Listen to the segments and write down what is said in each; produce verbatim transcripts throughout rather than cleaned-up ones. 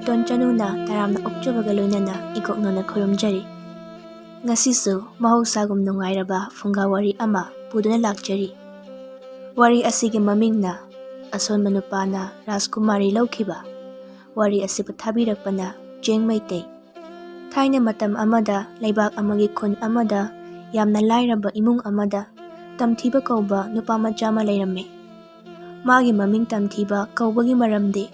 ꯇꯣꯟꯆꯅꯨꯅ ꯇꯔꯥꯝꯅ ꯑꯣꯛꯆꯕꯒ ꯂꯣꯏꯅꯅ ꯏꯀꯣꯛꯅꯅ ꯈꯨꯔꯨꯝꯖꯔꯤ꯫ ꯉꯁꯤꯁꯨ ꯃꯍꯧꯁꯥꯒꯨꯝ ꯅꯨꯡꯉꯥꯏꯔꯕ ꯐꯨꯡꯒꯥ ꯋꯥꯔꯤ ꯑꯃ ꯄꯨꯗꯨꯅ ꯂꯥꯛꯆꯔꯤ꯫ ꯋꯥꯔꯤ ꯑꯁꯤꯒꯤ ꯃꯃꯤꯡꯅ ꯑꯁꯣꯟꯕ ꯅꯨꯄꯥꯅ ꯔꯥꯖꯀꯨꯃꯥꯔꯤ ꯂꯧꯈꯤꯕ꯫ ꯋꯥꯔꯤ ꯑꯁꯤꯕꯨ ꯊꯥꯕꯤꯔꯛꯄꯅ ꯆꯦꯡ ꯃꯩꯇꯩ꯫ ꯊꯥꯏꯅ ꯃꯇꯝ ꯑꯃꯗ ꯂꯩꯕꯥꯛ ꯑꯃꯒꯤ ꯈꯨꯟ ꯑꯃꯗ ꯌꯥꯝꯅ ꯂꯥꯏꯔꯕ ꯏꯃꯨꯡ ꯑꯃꯗ ꯇꯝꯊꯤꯕ ꯀꯧꯕ ꯅꯨꯄꯥ ꯃꯆꯥ ꯑꯃ ꯂꯩꯔꯝꯃꯤ꯫ ꯃꯥꯒꯤ ꯃꯃꯤꯡ ꯇꯝꯊꯤꯕ ꯀꯧꯕꯒꯤ ꯃꯔꯝꯗꯤ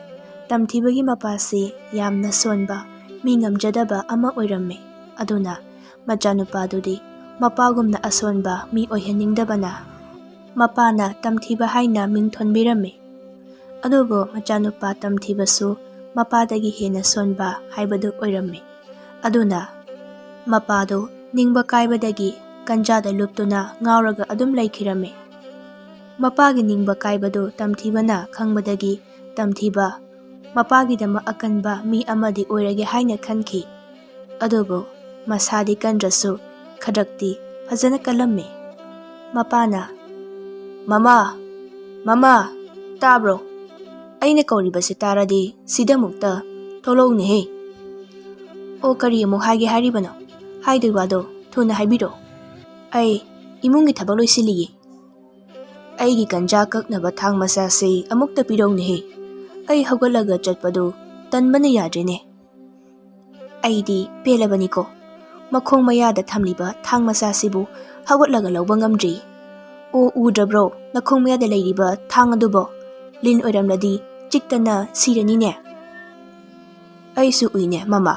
ꯇꯝꯊꯤꯕꯒꯤ ꯃꯄꯥꯁꯤ ꯌꯥꯝꯅ ꯁꯣꯟꯕ, ꯃꯤ ꯉꯝꯖꯗꯕ ꯑꯃ ꯑꯣꯏꯔꯝꯃꯤ꯫ ꯑꯗꯨꯅ ꯃꯆꯥꯅꯨꯄꯥꯗꯨꯗꯤ ꯃꯄꯥꯒꯨꯝꯅ ꯑꯁꯣꯟꯕ ꯃꯤ ꯑꯣꯏꯍꯟꯅꯤꯡꯗꯕꯅ ꯃꯄꯥꯅ ꯇꯝꯊꯤꯕ ꯍꯥꯏꯅ ꯃꯤꯡ ꯊꯣꯟꯕꯤꯔꯝꯃꯤ꯫ ꯑꯗꯨꯕꯨ ꯃꯆꯥꯅꯨꯄꯥ ꯇꯝꯊꯤꯕꯁꯨ ꯃꯄꯥꯗꯒꯤ ꯍꯦꯟꯅ ꯁꯣꯟꯕ ꯍꯥꯏꯕꯗꯨ ꯑꯣꯏꯔꯝꯃꯤ꯫ ꯑꯗꯨꯅ ꯃꯄꯥꯗꯨ ꯅꯤꯡꯕ ꯀꯥꯏꯕꯗꯒꯤ ꯀꯟꯖꯥꯗ ꯂꯨꯞꯇꯨꯅ ꯉꯥꯎꯔꯒ ꯑꯗꯨꯝ ꯂꯩꯈꯤꯔꯝꯃꯤ꯫ ꯃꯄꯥꯒꯤ ꯅꯤꯡꯕ ꯀꯥꯏꯕꯗꯨ ꯇꯝꯊꯤꯕꯅ ꯈꯪꯕꯗꯒꯤ ꯇꯝꯊꯤꯕ ꯃꯄꯥꯒꯤꯗꯃꯛ ꯑꯀꯟꯕ ꯃꯤ ꯑꯃꯗꯤ ꯑꯣꯏꯔꯒꯦ ꯍꯥꯏꯅ ꯈꯟꯈꯤ꯫ ꯑꯗꯨꯕꯨ ꯃꯁꯥꯗꯤ ꯀꯟꯗ꯭ꯔꯁꯨ ꯈꯗ꯭ꯔꯛꯇꯤ ꯐꯖꯅ ꯀꯜꯂꯝꯃꯤ꯫ ꯃꯄꯥꯅ, "ꯃꯃꯥ, ꯃꯃꯥ, ꯇꯥꯕ꯭ꯔꯣ? ꯑꯩꯅ ꯀꯧꯔꯤꯕꯁꯤ ꯇꯥꯔꯗꯤ ꯁꯤꯗ ꯑꯃꯨꯛꯇ ꯊꯣꯛꯂꯛꯎꯅꯦꯍꯦ꯫" "ꯑꯣ, ꯀꯔꯤ ꯑꯃꯨꯛ ꯍꯥꯏꯒꯦ ꯍꯥꯏꯔꯤꯕꯅꯣ? ꯍꯥꯏꯗꯣꯏ ꯋꯥꯗꯣ ꯊꯨꯅ ꯍꯥꯏꯕꯤꯔꯣ꯫" "ꯑꯩ ꯏꯃꯨꯡꯒꯤ ꯊꯕꯛ ꯂꯣꯏꯁꯤꯜꯂꯤꯌꯦ꯫" "ꯑꯩꯒꯤ ꯀꯟꯖꯥ ꯀꯛꯅꯕ ꯊꯥꯡ ꯃꯆꯥꯁꯤ ꯑꯃꯨꯛꯇ ꯄꯤꯔꯧꯅꯦꯍꯦ꯫ ꯑꯩ ꯍꯧꯒꯠꯂꯒ ꯆꯠꯄꯗꯨ ꯇꯟꯕꯅ ꯌꯥꯗ꯭ꯔꯦꯅꯦ꯫" "ꯑꯩꯗꯤ ꯄꯦꯜꯂꯕꯅꯤꯀꯣ꯫ ꯃꯈꯣꯡ ꯃꯌꯥꯗ ꯊꯝꯂꯤꯕ ꯊꯥꯡ ꯃꯆꯥꯁꯤꯕꯨ ꯍꯧꯒꯠꯂꯒ ꯂꯧꯕ ꯉꯝꯗ꯭ꯔꯤ꯫ ꯑꯣ, ꯎꯗ꯭ꯔꯕ꯭ꯔꯣ? ꯅꯈꯣꯡ ꯃꯌꯥꯗ ꯂꯩꯔꯤꯕ ꯊꯥꯡ ꯑꯗꯨꯕꯣ? ꯂꯤꯟ ꯑꯣꯏꯔꯝꯂꯗꯤ ꯆꯤꯛꯇꯅ ꯁꯤꯔꯅꯤꯅꯦ꯫" "ꯑꯩꯁꯨ ꯎꯏꯅꯦ, ꯃꯃꯥ꯫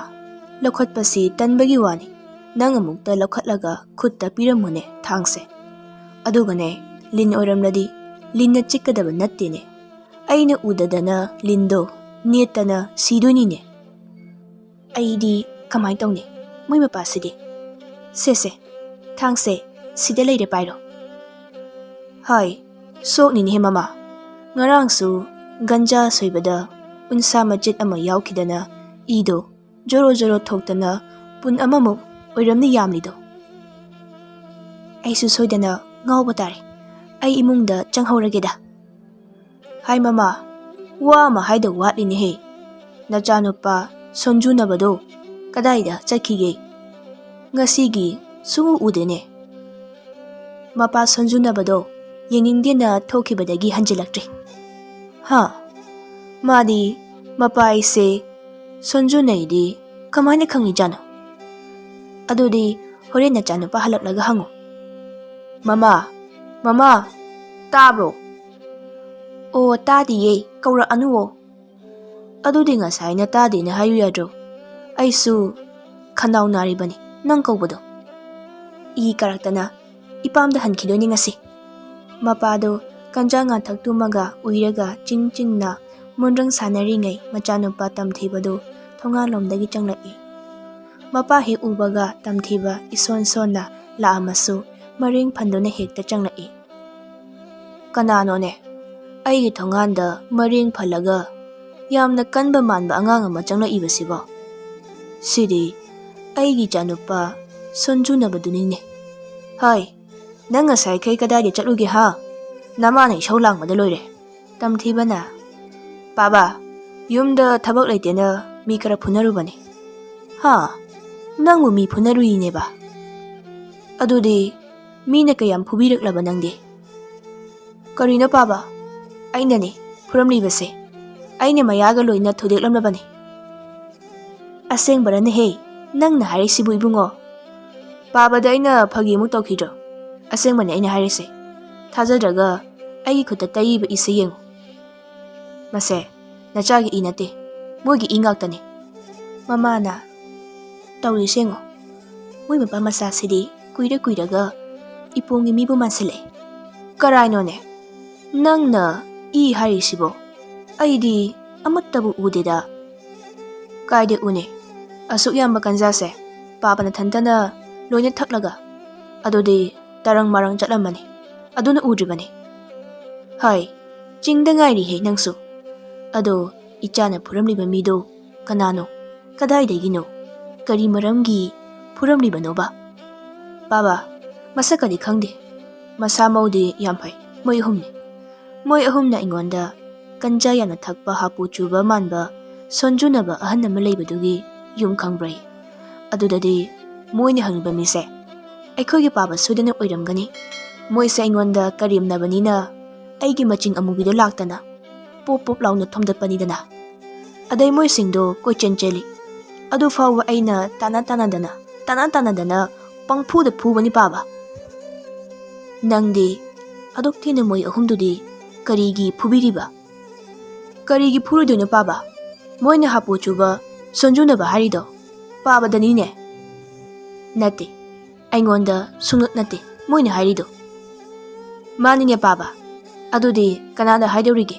ꯂꯧꯈꯠꯄꯁꯤ ꯇꯟꯕꯒꯤ ꯋꯥꯅꯤ꯫ ꯅꯪ ꯑꯃꯨꯛꯇ ꯂꯧꯈꯠꯂꯒ ꯈꯨꯠꯇ ꯄꯤꯔꯝꯃꯨꯅꯦ ꯊꯥꯡꯁꯦ꯫ ꯑꯗꯨꯒꯅꯦ, ꯂꯤꯟ ꯑꯣꯏꯔꯝꯂꯗꯤ ꯂꯤꯟꯅ ꯆꯤꯛꯀꯗꯕ ꯅꯠꯇꯦꯅꯦ꯫ ꯑꯩꯅ ꯎꯗꯗꯅ ꯂꯤꯟꯗꯣ ꯅꯦꯠꯇꯅ ꯁꯤꯗꯣꯏꯅꯤꯅꯦ꯫" "ꯑꯩꯗꯤ ꯀꯃꯥꯏ ꯇꯧꯅꯤ? ꯃꯣꯏ ꯃꯄꯥꯁꯤꯗꯤ꯫ ꯁꯦ, ꯁꯦ, ꯊꯥꯡꯁꯦ ꯁꯤꯗ ꯂꯩꯔꯦ, ꯄꯥꯏꯔꯣ꯫" "ꯍꯥꯏ, ꯁꯣꯛꯅꯤꯅꯦꯍꯦ ꯃꯃꯥ꯫ ꯉꯔꯥꯡꯁꯨ ꯒꯟꯖꯥ ꯁꯣꯏꯕꯗ ꯎꯟꯁꯥ ꯃꯆꯦꯠ ꯑꯃ ꯌꯥꯎꯈꯤꯗꯅ ꯏꯗꯣ ꯖꯣꯔꯣ ꯖꯣꯔꯣ ꯊꯣꯛꯇꯅ ꯄꯨꯟ ꯑꯃꯃꯨꯛ ꯑꯣꯏꯔꯝꯅꯤ ꯌꯥꯝꯂꯤꯗꯣ꯫" "ꯑꯩꯁꯨ ꯁꯣꯏꯗꯅ ꯉꯥꯎꯕ ꯇꯥꯔꯦ꯫ ꯑꯩ ꯏꯃꯨꯡꯗ ꯆꯪꯍꯧꯔꯒꯦꯗ꯫" "ꯍꯥꯏ ꯃꯃꯥ, ꯋꯥ ꯑꯃ ꯍꯥꯏꯗꯧ ꯋꯥꯠꯂꯤꯅꯦꯍꯦ꯫ ꯅꯆꯥꯅꯨꯄꯥ ꯁꯣꯟꯖꯨꯅꯕꯗꯣ ꯀꯗꯥꯏꯗ ꯆꯠꯈꯤꯒꯦ? ꯉꯁꯤꯒꯤ ꯁꯨꯡꯎ ꯎꯗꯦꯅꯦ꯫ ꯃꯄꯥ ꯁꯣꯟꯖꯨꯅꯕꯗꯣ ꯌꯦꯡꯅꯤꯡꯗꯦꯅ ꯊꯣꯛꯈꯤꯕꯗꯒꯤ ꯍꯟꯖꯤꯜꯂꯛꯇ꯭ꯔꯦ꯫ ꯍꯥ? ꯃꯥꯗꯤ ꯃꯄꯥ ꯑꯩꯁꯦ ꯁꯣꯟꯖꯨꯅꯩꯗꯤ ꯀꯃꯥꯏꯅ ꯈꯪꯉꯤꯖꯥꯠꯅꯣ? ꯑꯗꯨꯗꯤ ꯍꯣꯔꯦꯟ ꯅꯆꯥꯅꯨꯄꯥ ꯍꯜꯂꯛꯂꯒ ꯍꯪꯉꯨ꯫ ꯃꯃꯥ, ꯃꯃꯥ, ꯇꯥꯕ꯭ꯔꯣ? ꯑꯣ, ꯇꯥꯗꯤꯌꯦ, ꯀꯧꯔꯛꯑꯅꯨꯋꯣ꯫ ꯑꯗꯨꯗꯤ ꯉꯁꯥꯏꯅ ꯇꯥꯗꯦꯅ ꯍꯥꯏꯌꯨ ꯌꯥꯗ꯭ꯔꯣ? ꯑꯩꯁꯨ ꯈꯅꯥꯎ ꯅꯥꯔꯤꯕꯅꯤ ꯅꯪ ꯀꯧꯕꯗꯣ꯫ ꯏ ꯀꯥꯔꯛꯇꯅ ꯏꯄꯥꯝꯗ ꯍꯟꯈꯤꯗꯣꯏꯅꯤ ꯉꯁꯤ꯫ ꯃꯄꯥꯗꯣ ꯀꯟꯖꯥ ꯉꯥꯊꯛ ꯇꯨꯝꯃꯒ ꯎꯏꯔꯒ ꯆꯤꯡ ꯆꯤꯡꯅ ꯃꯣꯟꯗ꯭ꯔꯪ ꯁꯥꯟꯅꯔꯤꯉꯩ ꯃꯆꯥꯅꯨꯄꯥ ꯇꯝꯊꯤꯕꯗꯨ ꯊꯣꯡꯒꯥꯜꯂꯣꯝꯗꯒꯤ ꯆꯪꯂꯛꯏ꯫ ꯃꯄꯥ ꯍꯦꯛ ꯎꯕꯒ ꯇꯝꯊꯤꯕ ꯏꯁꯣꯟ ꯁꯣꯟꯅ ꯂꯥꯛꯑꯝꯃꯁꯨ ꯃꯔꯦꯡ ꯐꯟꯗꯨꯅ ꯍꯦꯛꯇ ꯆꯪꯂꯛꯏ꯫ ꯀꯅꯥꯅꯣꯅꯦ ꯑꯩꯒꯤ ꯊꯣꯡꯒꯥꯟꯗ ꯃꯔꯦꯡ ꯐꯜꯂꯒ ꯌꯥꯝꯅ ꯀꯟꯕ ꯃꯥꯟꯕ ꯑꯉꯥꯡ ꯑꯃ ꯆꯪꯂꯛꯏꯕꯁꯤꯕꯣ? ꯁꯤꯗꯤ ꯑꯩꯒꯤ ꯏꯆꯥꯅꯨꯄꯥ ꯁꯣꯟꯖꯨꯅꯕꯗꯨꯅꯤꯅꯦ꯫ ꯍꯥꯏ, ꯅꯪ ꯉꯁꯥꯏꯈꯩ ꯀꯗꯥꯏꯗ ꯆꯠꯂꯨꯒꯦ ꯍꯥ? ꯅꯃꯥꯅ ꯏꯁꯧ ꯂꯥꯡꯕꯗ ꯂꯣꯏꯔꯦ꯫ ꯇꯝꯊꯤꯕꯅ, ꯄꯥꯕ, ꯌꯨꯝꯗ ꯊꯕꯛ ꯂꯩꯇꯦꯅ ꯃꯤ ꯈꯔ ꯐꯨꯅꯔꯨꯕꯅꯦ꯫ ꯍꯥ? ꯅꯪꯕꯨ ꯃꯤ ꯐꯨꯅꯔꯨꯏꯅꯦꯕ? ꯑꯗꯨꯗꯤ ꯃꯤꯅ ꯀꯌꯥꯝ ꯐꯨꯕꯤꯔꯛꯂꯕ ꯅꯪꯗꯤ? ꯀꯔꯤꯅꯣ ꯄꯥꯕ? ꯑꯩꯅꯅꯦ ꯐꯨꯔꯝꯂꯤꯕꯁꯦ꯫ ꯑꯩꯅ ꯃꯌꯥꯒ ꯂꯣꯏꯅ ꯊꯨꯗꯦꯛꯂꯝꯂꯕꯅꯤ꯫ ꯑꯁꯦꯡꯕꯔꯅꯦꯍꯦ ꯅꯪꯅ ꯍꯥꯏꯔꯤꯁꯤꯕꯨ ꯏꯕꯨꯡꯉꯣ? ꯄꯥꯕꯗ ꯑꯩꯅ ꯐꯥꯒꯤ ꯑꯃꯨꯛ ꯇꯧꯈꯤꯗ꯭ꯔꯣ? ꯑꯁꯦꯡꯕꯅꯦ ꯑꯩꯅ ꯍꯥꯏꯔꯤꯁꯦ꯫ ꯊꯥꯖꯗ꯭ꯔꯒ ꯑꯩꯒꯤ ꯈꯨꯠꯇ ꯇꯩꯔꯤꯕ ꯏꯁꯦ ꯌꯦꯡꯉꯨ꯫ ꯃꯁꯦ ꯅꯆꯥꯒꯤ ꯏ ꯅꯠꯇꯦ, ꯃꯣꯏꯒꯤ ꯏ ꯉꯥꯛꯇꯅꯤ꯫ ꯃꯃꯥꯅ, ꯇꯧꯔꯤꯁꯦ ꯌꯦꯡꯉꯣ, ꯃꯣꯏ ꯃꯄꯥ ꯃꯆꯥꯁꯤꯗꯤ ꯀꯨꯏꯔ ꯀꯨꯏꯔꯒ ꯏꯄꯣꯝꯒꯤ ꯃꯤꯕꯨ ꯃꯥꯟꯁꯤꯜꯂꯛꯑꯦ꯫ ꯀꯔꯥꯏꯅꯣꯅꯦ ꯅꯪꯅ ꯏ ꯍꯥꯏꯔꯤꯁꯤꯕꯣ? ꯑꯩꯗꯤ ꯑꯃꯠꯇꯕꯨ ꯎꯗꯦꯗ꯫ ꯀꯥꯏꯗ ꯎꯅꯤ? ꯑꯁꯨꯛ ꯌꯥꯝꯕ ꯀꯟꯖꯥꯁꯦ ꯄꯥꯕ ꯅꯊꯟꯇꯅ ꯂꯣꯏꯅ ꯊꯛꯂꯒ? ꯑꯗꯨꯗꯤ ꯇꯔꯪ ꯃꯔꯪ ꯆꯠꯂꯝꯃꯅꯤ, ꯑꯗꯨꯅ ꯎꯗ꯭ꯔꯤꯕꯅꯤ꯫ ꯍꯥꯏ, ꯆꯤꯡꯗ ꯉꯥꯏꯔꯤꯍꯦ ꯅꯪꯁꯨ꯫ ꯑꯗꯣ ꯏꯆꯥꯅ ꯐꯨꯔꯝꯂꯤꯕ ꯃꯤꯗꯣ ꯀꯅꯥꯅꯣ? ꯀꯗꯥꯏꯗꯒꯤꯅꯣ? ꯀꯔꯤ ꯃꯔꯝꯒꯤ ꯐꯨꯔꯝꯂꯤꯕꯅꯣꯕ? ꯄꯥꯕ, ꯃꯁꯛꯀꯗꯤ ꯈꯪꯗꯦ꯫ ꯃꯁꯥ ꯃꯎꯗꯤ ꯌꯥꯝ ꯐꯩ꯫ ꯃꯣꯏ ꯑꯍꯨꯝꯅꯤ꯫ ꯃꯣꯏ ꯑꯍꯨꯝꯅ ꯑꯩꯉꯣꯟꯗ ꯀꯟꯖꯥ ꯌꯥꯝꯅ ꯊꯛꯄ ꯍꯥꯄꯨ ꯆꯨꯕ ꯃꯥꯟꯕ ꯁꯣꯟꯖꯨꯅꯕ ꯑꯍꯟ ꯑꯃ ꯂꯩꯕꯗꯨꯒꯤ ꯌꯨꯝ ꯈꯪꯕ꯭ꯔꯥ? ꯑꯗꯨꯗꯗꯤ ꯃꯣꯏꯅ ꯍꯪꯂꯤꯕ ꯃꯤꯁꯦ ꯑꯩꯈꯣꯏꯒꯤ ꯄꯥꯕ ꯁꯣꯏꯗꯅ ꯑꯣꯏꯔꯝꯒꯅꯤ꯫ ꯃꯣꯏꯁꯦ ꯑꯩꯉꯣꯟꯗ ꯀꯔꯦꯝꯅꯕꯅꯤꯅ ꯑꯩꯒꯤ ꯃꯆꯤꯡ ꯑꯃꯨꯕꯤꯗꯣ ꯂꯥꯛꯇꯅ ꯄꯣꯞ ꯄꯣꯞ ꯂꯥꯎꯅ ꯊꯣꯝꯗꯠꯄꯅꯤꯗꯅ꯫ ꯑꯗꯩ ꯃꯣꯏꯁꯤꯡꯗꯣ ꯀꯣꯏꯆꯦꯟ ꯆꯦꯜꯂꯤ꯫ ꯑꯗꯨ ꯐꯥꯎꯕ ꯑꯩꯅ ꯇꯥꯅ ꯇꯥꯅꯗꯅ, ꯇꯥꯅ ꯇꯥꯅꯗꯅ ꯄꯪꯐꯨꯗ ꯐꯨꯕꯅꯤ ꯄꯥꯕ꯫ ꯅꯪꯗꯤ ꯑꯗꯨꯛ ꯊꯤꯅ ꯃꯣꯏ ꯑꯍꯨꯝꯗꯨꯗꯤ ꯀꯔꯤꯒꯤ ꯐꯨꯕꯤꯔꯤꯕ? ꯀꯔꯤꯒꯤ ꯐꯨꯔꯣꯏꯗꯣꯏꯅꯣ ꯄꯥꯕ? ꯃꯣꯏꯅ ꯍꯥꯄꯨ ꯆꯨꯕ ꯁꯣꯟꯖꯨꯅꯕ ꯍꯥꯏꯔꯤꯗꯣ ꯄꯥꯕꯗꯅꯤꯅꯦ꯫ ꯅꯠꯇꯦ, ꯑꯩꯉꯣꯟꯗ ꯁꯨꯡꯅꯨꯠ ꯅꯠꯇꯦ ꯃꯣꯏꯅ ꯍꯥꯏꯔꯤꯗꯣ꯫ ꯃꯥꯅꯤꯅꯦ ꯄꯥꯕ, ꯑꯗꯨꯗꯤ ꯀꯅꯥꯗ ꯍꯥꯏꯗꯧꯔꯤꯒꯦ?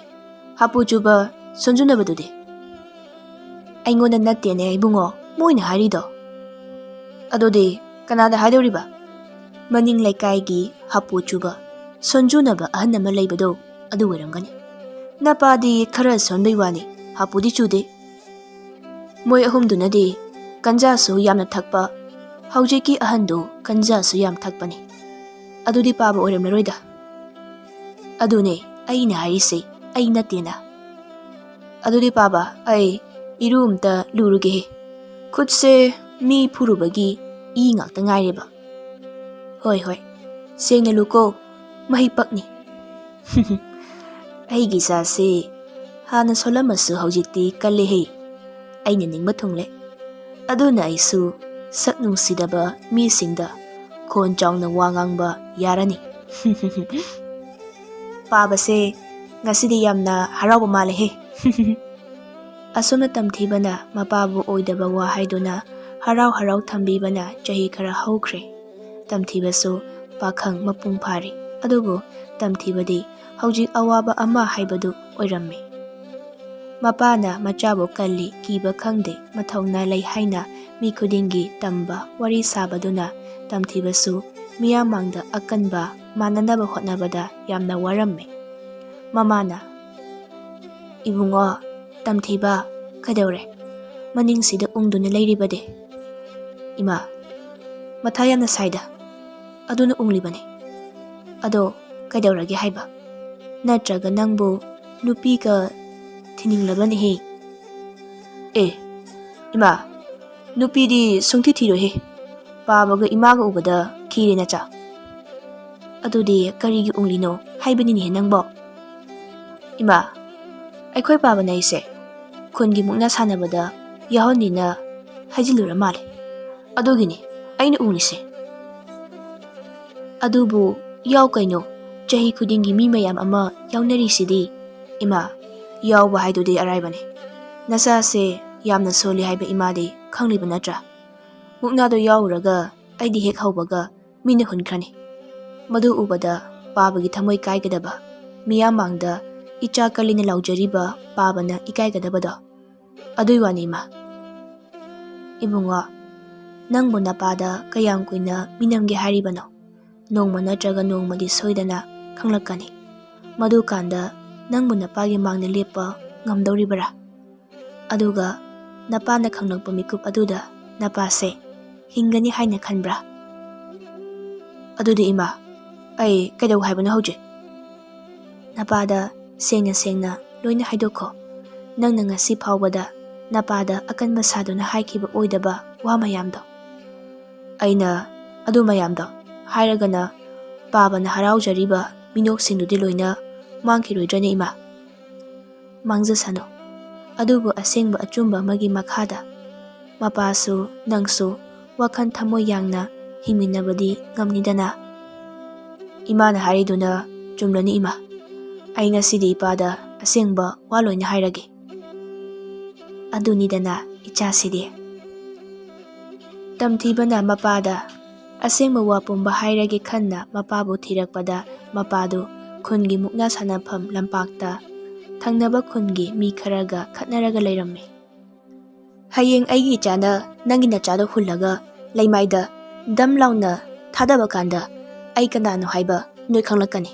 ꯍꯥꯄꯨ ꯆꯨꯕ ꯁꯣꯟꯖꯨꯅꯕꯗꯨꯗꯤ꯫ ꯑꯩꯉꯣꯟꯗ ꯅꯠꯇꯦꯅꯦ ꯏꯕꯨꯡꯉꯣ ꯃꯣꯏꯅ ꯍꯥꯏꯔꯤꯗꯣ꯫ ꯑꯗꯨꯗꯤ ꯀꯅꯥꯗ ꯍꯥꯏꯗꯧꯔꯤꯕ? ꯃꯅꯤꯡ ꯂꯩꯀꯥꯏꯒꯤ ꯍꯥꯄꯨ ꯆꯨꯕ ꯁꯣꯟꯖꯨꯅꯕ ꯑꯍꯟ ꯑꯃ ꯂꯩꯕꯗꯣ ꯑꯗꯨ ꯑꯣꯏꯔꯝꯒꯅꯤ꯫ ꯅꯄꯥꯗꯤ ꯈꯔ ꯁꯣꯟꯕꯩ ꯋꯥꯅꯤ, ꯍꯥꯄꯨꯗꯤ ꯆꯨꯗꯦ꯫ ꯃꯣꯏ ꯑꯍꯨꯝꯗꯨꯅꯗꯤ ꯀꯟꯖꯥꯁꯨ ꯌꯥꯝꯅ ꯊꯛꯄ, ꯍꯧꯖꯤꯛꯀꯤ ꯑꯍꯟꯗꯨ ꯀꯟꯖꯥꯁꯨ ꯌꯥꯝ ꯊꯛꯄꯅꯤ꯫ ꯑꯗꯨꯗꯤ ꯄꯥꯕ ꯑꯣꯏꯔꯝꯂꯔꯣꯏꯗ꯫ ꯑꯗꯨꯅꯦ ꯑꯩꯅ ꯍꯥꯏꯔꯤꯁꯦ, ꯑꯩ ꯅꯠꯇꯦꯅ꯫ ꯑꯗꯨꯗꯤ ꯄꯥꯕ, ꯑꯩ ꯏꯔꯨ ꯑꯝꯇ ꯂꯨꯔꯨꯒꯦꯍꯦ꯫ ꯈꯨꯠꯁꯦ ꯃꯤ ꯐꯨꯔꯨꯕꯒꯤ ꯏ ꯉꯥꯛꯇ ꯉꯥꯏꯔꯦꯕ꯫ ꯍꯣꯏ ꯍꯣꯏ, ꯁꯦꯡꯅ ꯂꯨꯀꯣ, ꯃꯍꯤꯛ ꯄꯛꯅꯤ꯫ ꯑꯩꯒꯤ ꯏꯆꯥꯁꯦ ꯍꯥꯟꯅ ꯁꯣꯜꯂꯝꯃꯁꯨ ꯍꯧꯖꯤꯛꯇꯤ ꯀꯜꯂꯦꯍꯦ꯫ ꯑꯩꯅ ꯅꯤꯡꯕ ꯊꯨꯡꯂꯦ꯫ ꯑꯗꯨꯅ ꯑꯩꯁꯨ ꯁꯛ ꯅꯨꯡꯁꯤꯗꯕ ꯃꯤꯁꯤꯡꯗ ꯈꯣꯟ ꯆꯥꯎꯅ ꯋꯥ ꯉꯥꯡꯕ ꯌꯥꯔꯅꯤ꯫ ꯄꯥꯕꯁꯦ ꯉꯁꯤꯗꯤ ꯌꯥꯝꯅ ꯍꯔꯥꯎꯕ ꯃꯥꯜꯂꯦꯍꯦ꯫ ꯑꯁꯨꯝꯅ ꯇꯝꯊꯤꯕꯅ ꯃꯄꯥꯕꯨ ꯑꯣꯏꯗꯕ ꯋꯥ ꯍꯥꯏꯗꯨꯅ ꯍꯔꯥꯎ ꯍꯔꯥꯎ ꯊꯝꯕꯤꯕꯅ ꯆꯍꯤ ꯈꯔ ꯍꯧꯈ꯭ꯔꯦ꯫ ꯇꯝꯊꯤꯕꯁꯨ ꯄꯥꯈꯪ ꯃꯄꯨꯡ ꯐꯥꯔꯦ꯫ ꯑꯗꯨꯕꯨ ꯇꯝꯊꯤꯕꯗꯤ ꯍꯧꯖꯤꯛ ꯑꯋꯥꯕ ꯑꯃ ꯍꯥꯏꯕꯗꯨ ꯑꯣꯏꯔꯝꯃꯤ꯫ ꯃꯄꯥꯅ ꯃꯆꯥꯕꯨ ꯀꯜꯂꯤ, ꯀꯤꯕ ꯈꯪꯗꯦ, ꯃꯊꯧꯅꯥ ꯂꯩ ꯍꯥꯏꯅ ꯃꯤ ꯈꯨꯗꯤꯡꯒꯤ ꯇꯝꯕ, ꯋꯥꯔꯤ ꯁꯥꯕꯗꯨꯅ ꯇꯝꯊꯤꯕꯁꯨ ꯃꯤꯌꯥꯝ ꯃꯥꯡꯗ ꯑꯀꯟꯕ ꯃꯥꯟꯅꯅꯕ ꯍꯣꯠꯅꯕꯗ ꯌꯥꯝꯅ ꯋꯥꯔꯝꯃꯤ꯫ ꯃꯃꯥꯅ, "ꯏꯕꯨꯡꯉꯣ, ꯇꯝꯊꯤꯕ, ꯀꯩꯗꯧꯔꯦ? ꯃꯅꯤꯡꯁꯤꯗ ꯎꯪꯗꯨꯅ ꯂꯩꯔꯤꯕꯗꯤ?" "ꯏꯃꯥ, ꯃꯊꯥ ꯌꯥꯝꯅ ꯁꯥꯏꯗ, ꯑꯗꯨꯅ ꯎꯪꯂꯤꯕꯅꯤ꯫ ꯑꯗꯣ ꯀꯩꯗꯧꯔꯒꯦ ꯍꯥꯏꯕ? ꯅꯠꯇ꯭ꯔꯒ ꯅꯪꯕꯨ ꯅꯨꯄꯤꯒ ꯊꯤꯅꯤꯡꯂꯕꯅꯦꯍꯦ?" ꯑꯦ, ꯏꯃꯥ, ꯅꯨꯄꯤꯗꯤ ꯁꯨꯡꯊꯤ ꯊꯤꯔꯣꯏꯍꯦ꯫ ꯄꯥꯕꯒ ꯏꯃꯥꯒ ꯎꯕꯗ ꯈꯤꯔꯦ ꯅꯆꯥ꯫ ꯑꯗꯨꯗꯤ ꯀꯔꯤꯒꯤ ꯎꯡꯂꯤꯅꯣ ꯍꯥꯏꯕꯅꯤꯅꯦꯍꯦ ꯅꯪꯕꯣ? ꯏꯃꯥ, ꯑꯩꯈꯣꯏ ꯄꯥꯕꯅ ꯑꯩꯁꯦ ꯈꯨꯟꯒꯤ ꯃꯨꯛꯅꯥ ꯁꯥꯟꯅꯕꯗ ꯌꯥꯎꯍꯟꯅꯤꯅ ꯍꯥꯏꯖꯤꯜꯂꯨꯔ ꯃꯥꯜꯂꯦ꯫ ꯑꯗꯨꯒꯤꯅꯤ ꯑꯩꯅ ꯎꯡꯂꯤꯁꯦ꯫ ꯑꯗꯨꯕꯨ ꯌꯥꯎ ꯀꯩꯅꯣ, ꯆꯍꯤ ꯈꯨꯗꯤꯡꯒꯤ ꯃꯤ ꯃꯌꯥꯝ ꯑꯃ ꯌꯥꯎꯅꯔꯤꯁꯤꯗꯤ꯫ ꯏꯃꯥ, ꯌꯥꯎꯕ ꯍꯥꯏꯗꯨꯗꯤ ꯑꯔꯥꯏꯕꯅꯤ꯫ ꯅꯆꯥꯁꯦ ꯌꯥꯝꯅ ꯁꯣꯜꯂꯤ ꯍꯥꯏꯕ ꯏꯃꯥꯗꯤ ꯈꯪꯂꯤꯕ ꯅꯠꯇ꯭ꯔꯥ? ꯃꯨꯛꯅꯥꯗꯣ ꯌꯥꯎꯔꯨꯔꯒ ꯑꯩꯗꯤ ꯍꯦꯛ ꯍꯧꯕꯒ ꯃꯤꯅ ꯍꯨꯟꯈ꯭ꯔꯅꯤ꯫ ꯃꯗꯨ ꯎꯕꯗ ꯄꯥꯕꯒꯤ ꯊꯃꯣꯏ ꯀꯥꯏꯒꯗꯕ, ꯃꯤꯌꯥꯝ ꯃꯥꯡꯗ ꯏꯆꯥ ꯀꯜꯂꯤꯅ ꯂꯥꯎꯖꯔꯤꯕ ꯄꯥꯕꯅ ꯏꯀꯥꯏꯒꯗꯕꯗꯣ, ꯑꯗꯨꯏ ꯋꯥꯅꯤ ꯏꯃꯥ꯫ ꯏꯕꯨꯡꯉꯣ, ꯅꯪꯕꯨ ꯅꯄꯥꯗ ꯀꯌꯥꯝ ꯀꯨꯏꯅ ꯃꯤꯅꯝꯒꯦ ꯍꯥꯏꯔꯤꯕꯅꯣ? ꯅꯣꯡꯃ ꯅꯠꯇ꯭ꯔꯒ ꯅꯣꯡꯃꯗꯤ ꯁꯣꯏꯗꯅ ꯈꯪꯂꯛꯀꯅꯤ꯫ ꯃꯗꯨꯀꯥꯟꯗ ꯅꯪꯕꯨ ꯅꯄꯥꯒꯤ ꯃꯥꯡꯗ ꯂꯦꯞꯄ ꯉꯝꯗꯧꯔꯤꯕꯔꯥ? ꯑꯗꯨꯒ ꯅꯄꯥꯅ ꯈꯪꯂꯛꯄ ꯃꯤꯀꯨꯞ ꯑꯗꯨꯗ ꯅꯄꯥꯁꯦ ꯍꯤꯡꯒꯅꯤ ꯍꯥꯏꯅ ꯈꯟꯕ꯭ꯔꯥ? ꯑꯗꯨꯗꯤ ꯏꯃꯥ, ꯑꯩ ꯀꯩꯗꯧ ꯍꯥꯏꯕꯅꯣ ꯍꯧꯖꯤꯛ? ꯅꯄꯥꯗ ꯁꯦꯡꯅ ꯁꯦꯡꯅ ꯂꯣꯏꯅ ꯍꯥꯏꯗꯣꯛꯈꯣ꯫ ꯅꯪꯅ ꯉꯁꯤ ꯐꯥꯎꯕꯗ ꯅꯄꯥꯗ ꯑꯀꯟꯕ ꯁꯥꯗꯨꯅ ꯍꯥꯏꯈꯤꯕ ꯑꯣꯏꯗꯕ ꯋꯥ ꯃꯌꯥꯝꯗꯣ꯫ ꯑꯩꯅ ꯑꯗꯨ ꯃꯌꯥꯝꯗꯣ ꯍꯥꯏꯔꯒꯅ ꯄꯥꯕꯅ ꯍꯔꯥꯎꯖꯔꯤꯕ ꯃꯤꯅꯣꯛꯁꯤꯡꯗꯨꯗꯤ ꯂꯣꯏꯅ ꯃꯥꯡꯈꯤꯔꯣꯏꯗ꯭ꯔꯅꯦ ꯏꯃꯥ? ꯃꯥꯡꯖꯁꯅꯨ꯫ ꯑꯗꯨꯕꯨ ꯑꯁꯦꯡꯕ ꯑꯆꯨꯝꯕ ꯑꯃꯒꯤ ꯃꯈꯥꯗ ꯃꯄꯥꯁꯨ ꯅꯪꯁꯨ ꯋꯥꯈꯜ ꯊꯃꯣꯏ ꯌꯥꯡꯅ ꯍꯤꯡꯃꯤꯟꯅꯕꯗꯤ ꯉꯝꯅꯤꯗꯅ꯫ ꯏꯃꯥꯅ ꯍꯥꯏꯔꯤꯗꯨꯅ ꯆꯨꯝꯂꯅꯤ ꯏꯃꯥ꯫ ꯑꯩ ꯉꯁꯤꯗꯤ ꯏꯄꯥꯗ ꯑꯁꯦꯡꯕ ꯋꯥ ꯂꯣꯏꯅ ꯍꯥꯏꯔꯒꯦ꯫ ꯑꯗꯨꯅꯤꯗꯅ ꯏꯆꯥꯁꯤꯗꯤ꯫ ꯇꯝꯊꯤꯕꯅ ꯃꯄꯥꯗ ꯑꯁꯦꯡꯕ ꯋꯥ ꯄꯨꯝꯕ ꯍꯥꯏꯔꯒꯦ ꯈꯟꯅ ꯃꯄꯥꯕꯨ ꯊꯤꯔꯛꯄꯗ ꯃꯄꯥꯗꯨ ꯈꯨꯟꯒꯤ ꯃꯨꯛꯅꯥ ꯁꯥꯟꯅꯐꯝ ꯂꯝꯄꯥꯛꯇ ꯊꯪꯅꯕ ꯈꯨꯟꯒꯤ ꯃꯤ ꯈꯔꯒ ꯈꯠꯅꯔꯒ ꯂꯩꯔꯝꯃꯤ꯫ "ꯍꯌꯦꯡ ꯑꯩꯒꯤ ꯏꯆꯥꯅ ꯅꯪꯒꯤ ꯅꯆꯥꯗꯣ ꯍꯨꯜꯂꯒ ꯂꯩꯃꯥꯏꯗ ꯗꯝ ꯂꯥꯎꯅ ꯊꯥꯗꯕ ꯀꯥꯟꯗ ꯑꯩ ꯀꯅꯥꯅꯣ ꯍꯥꯏꯕ ꯅꯣꯏ ꯈꯪꯂꯛꯀꯅꯤ꯫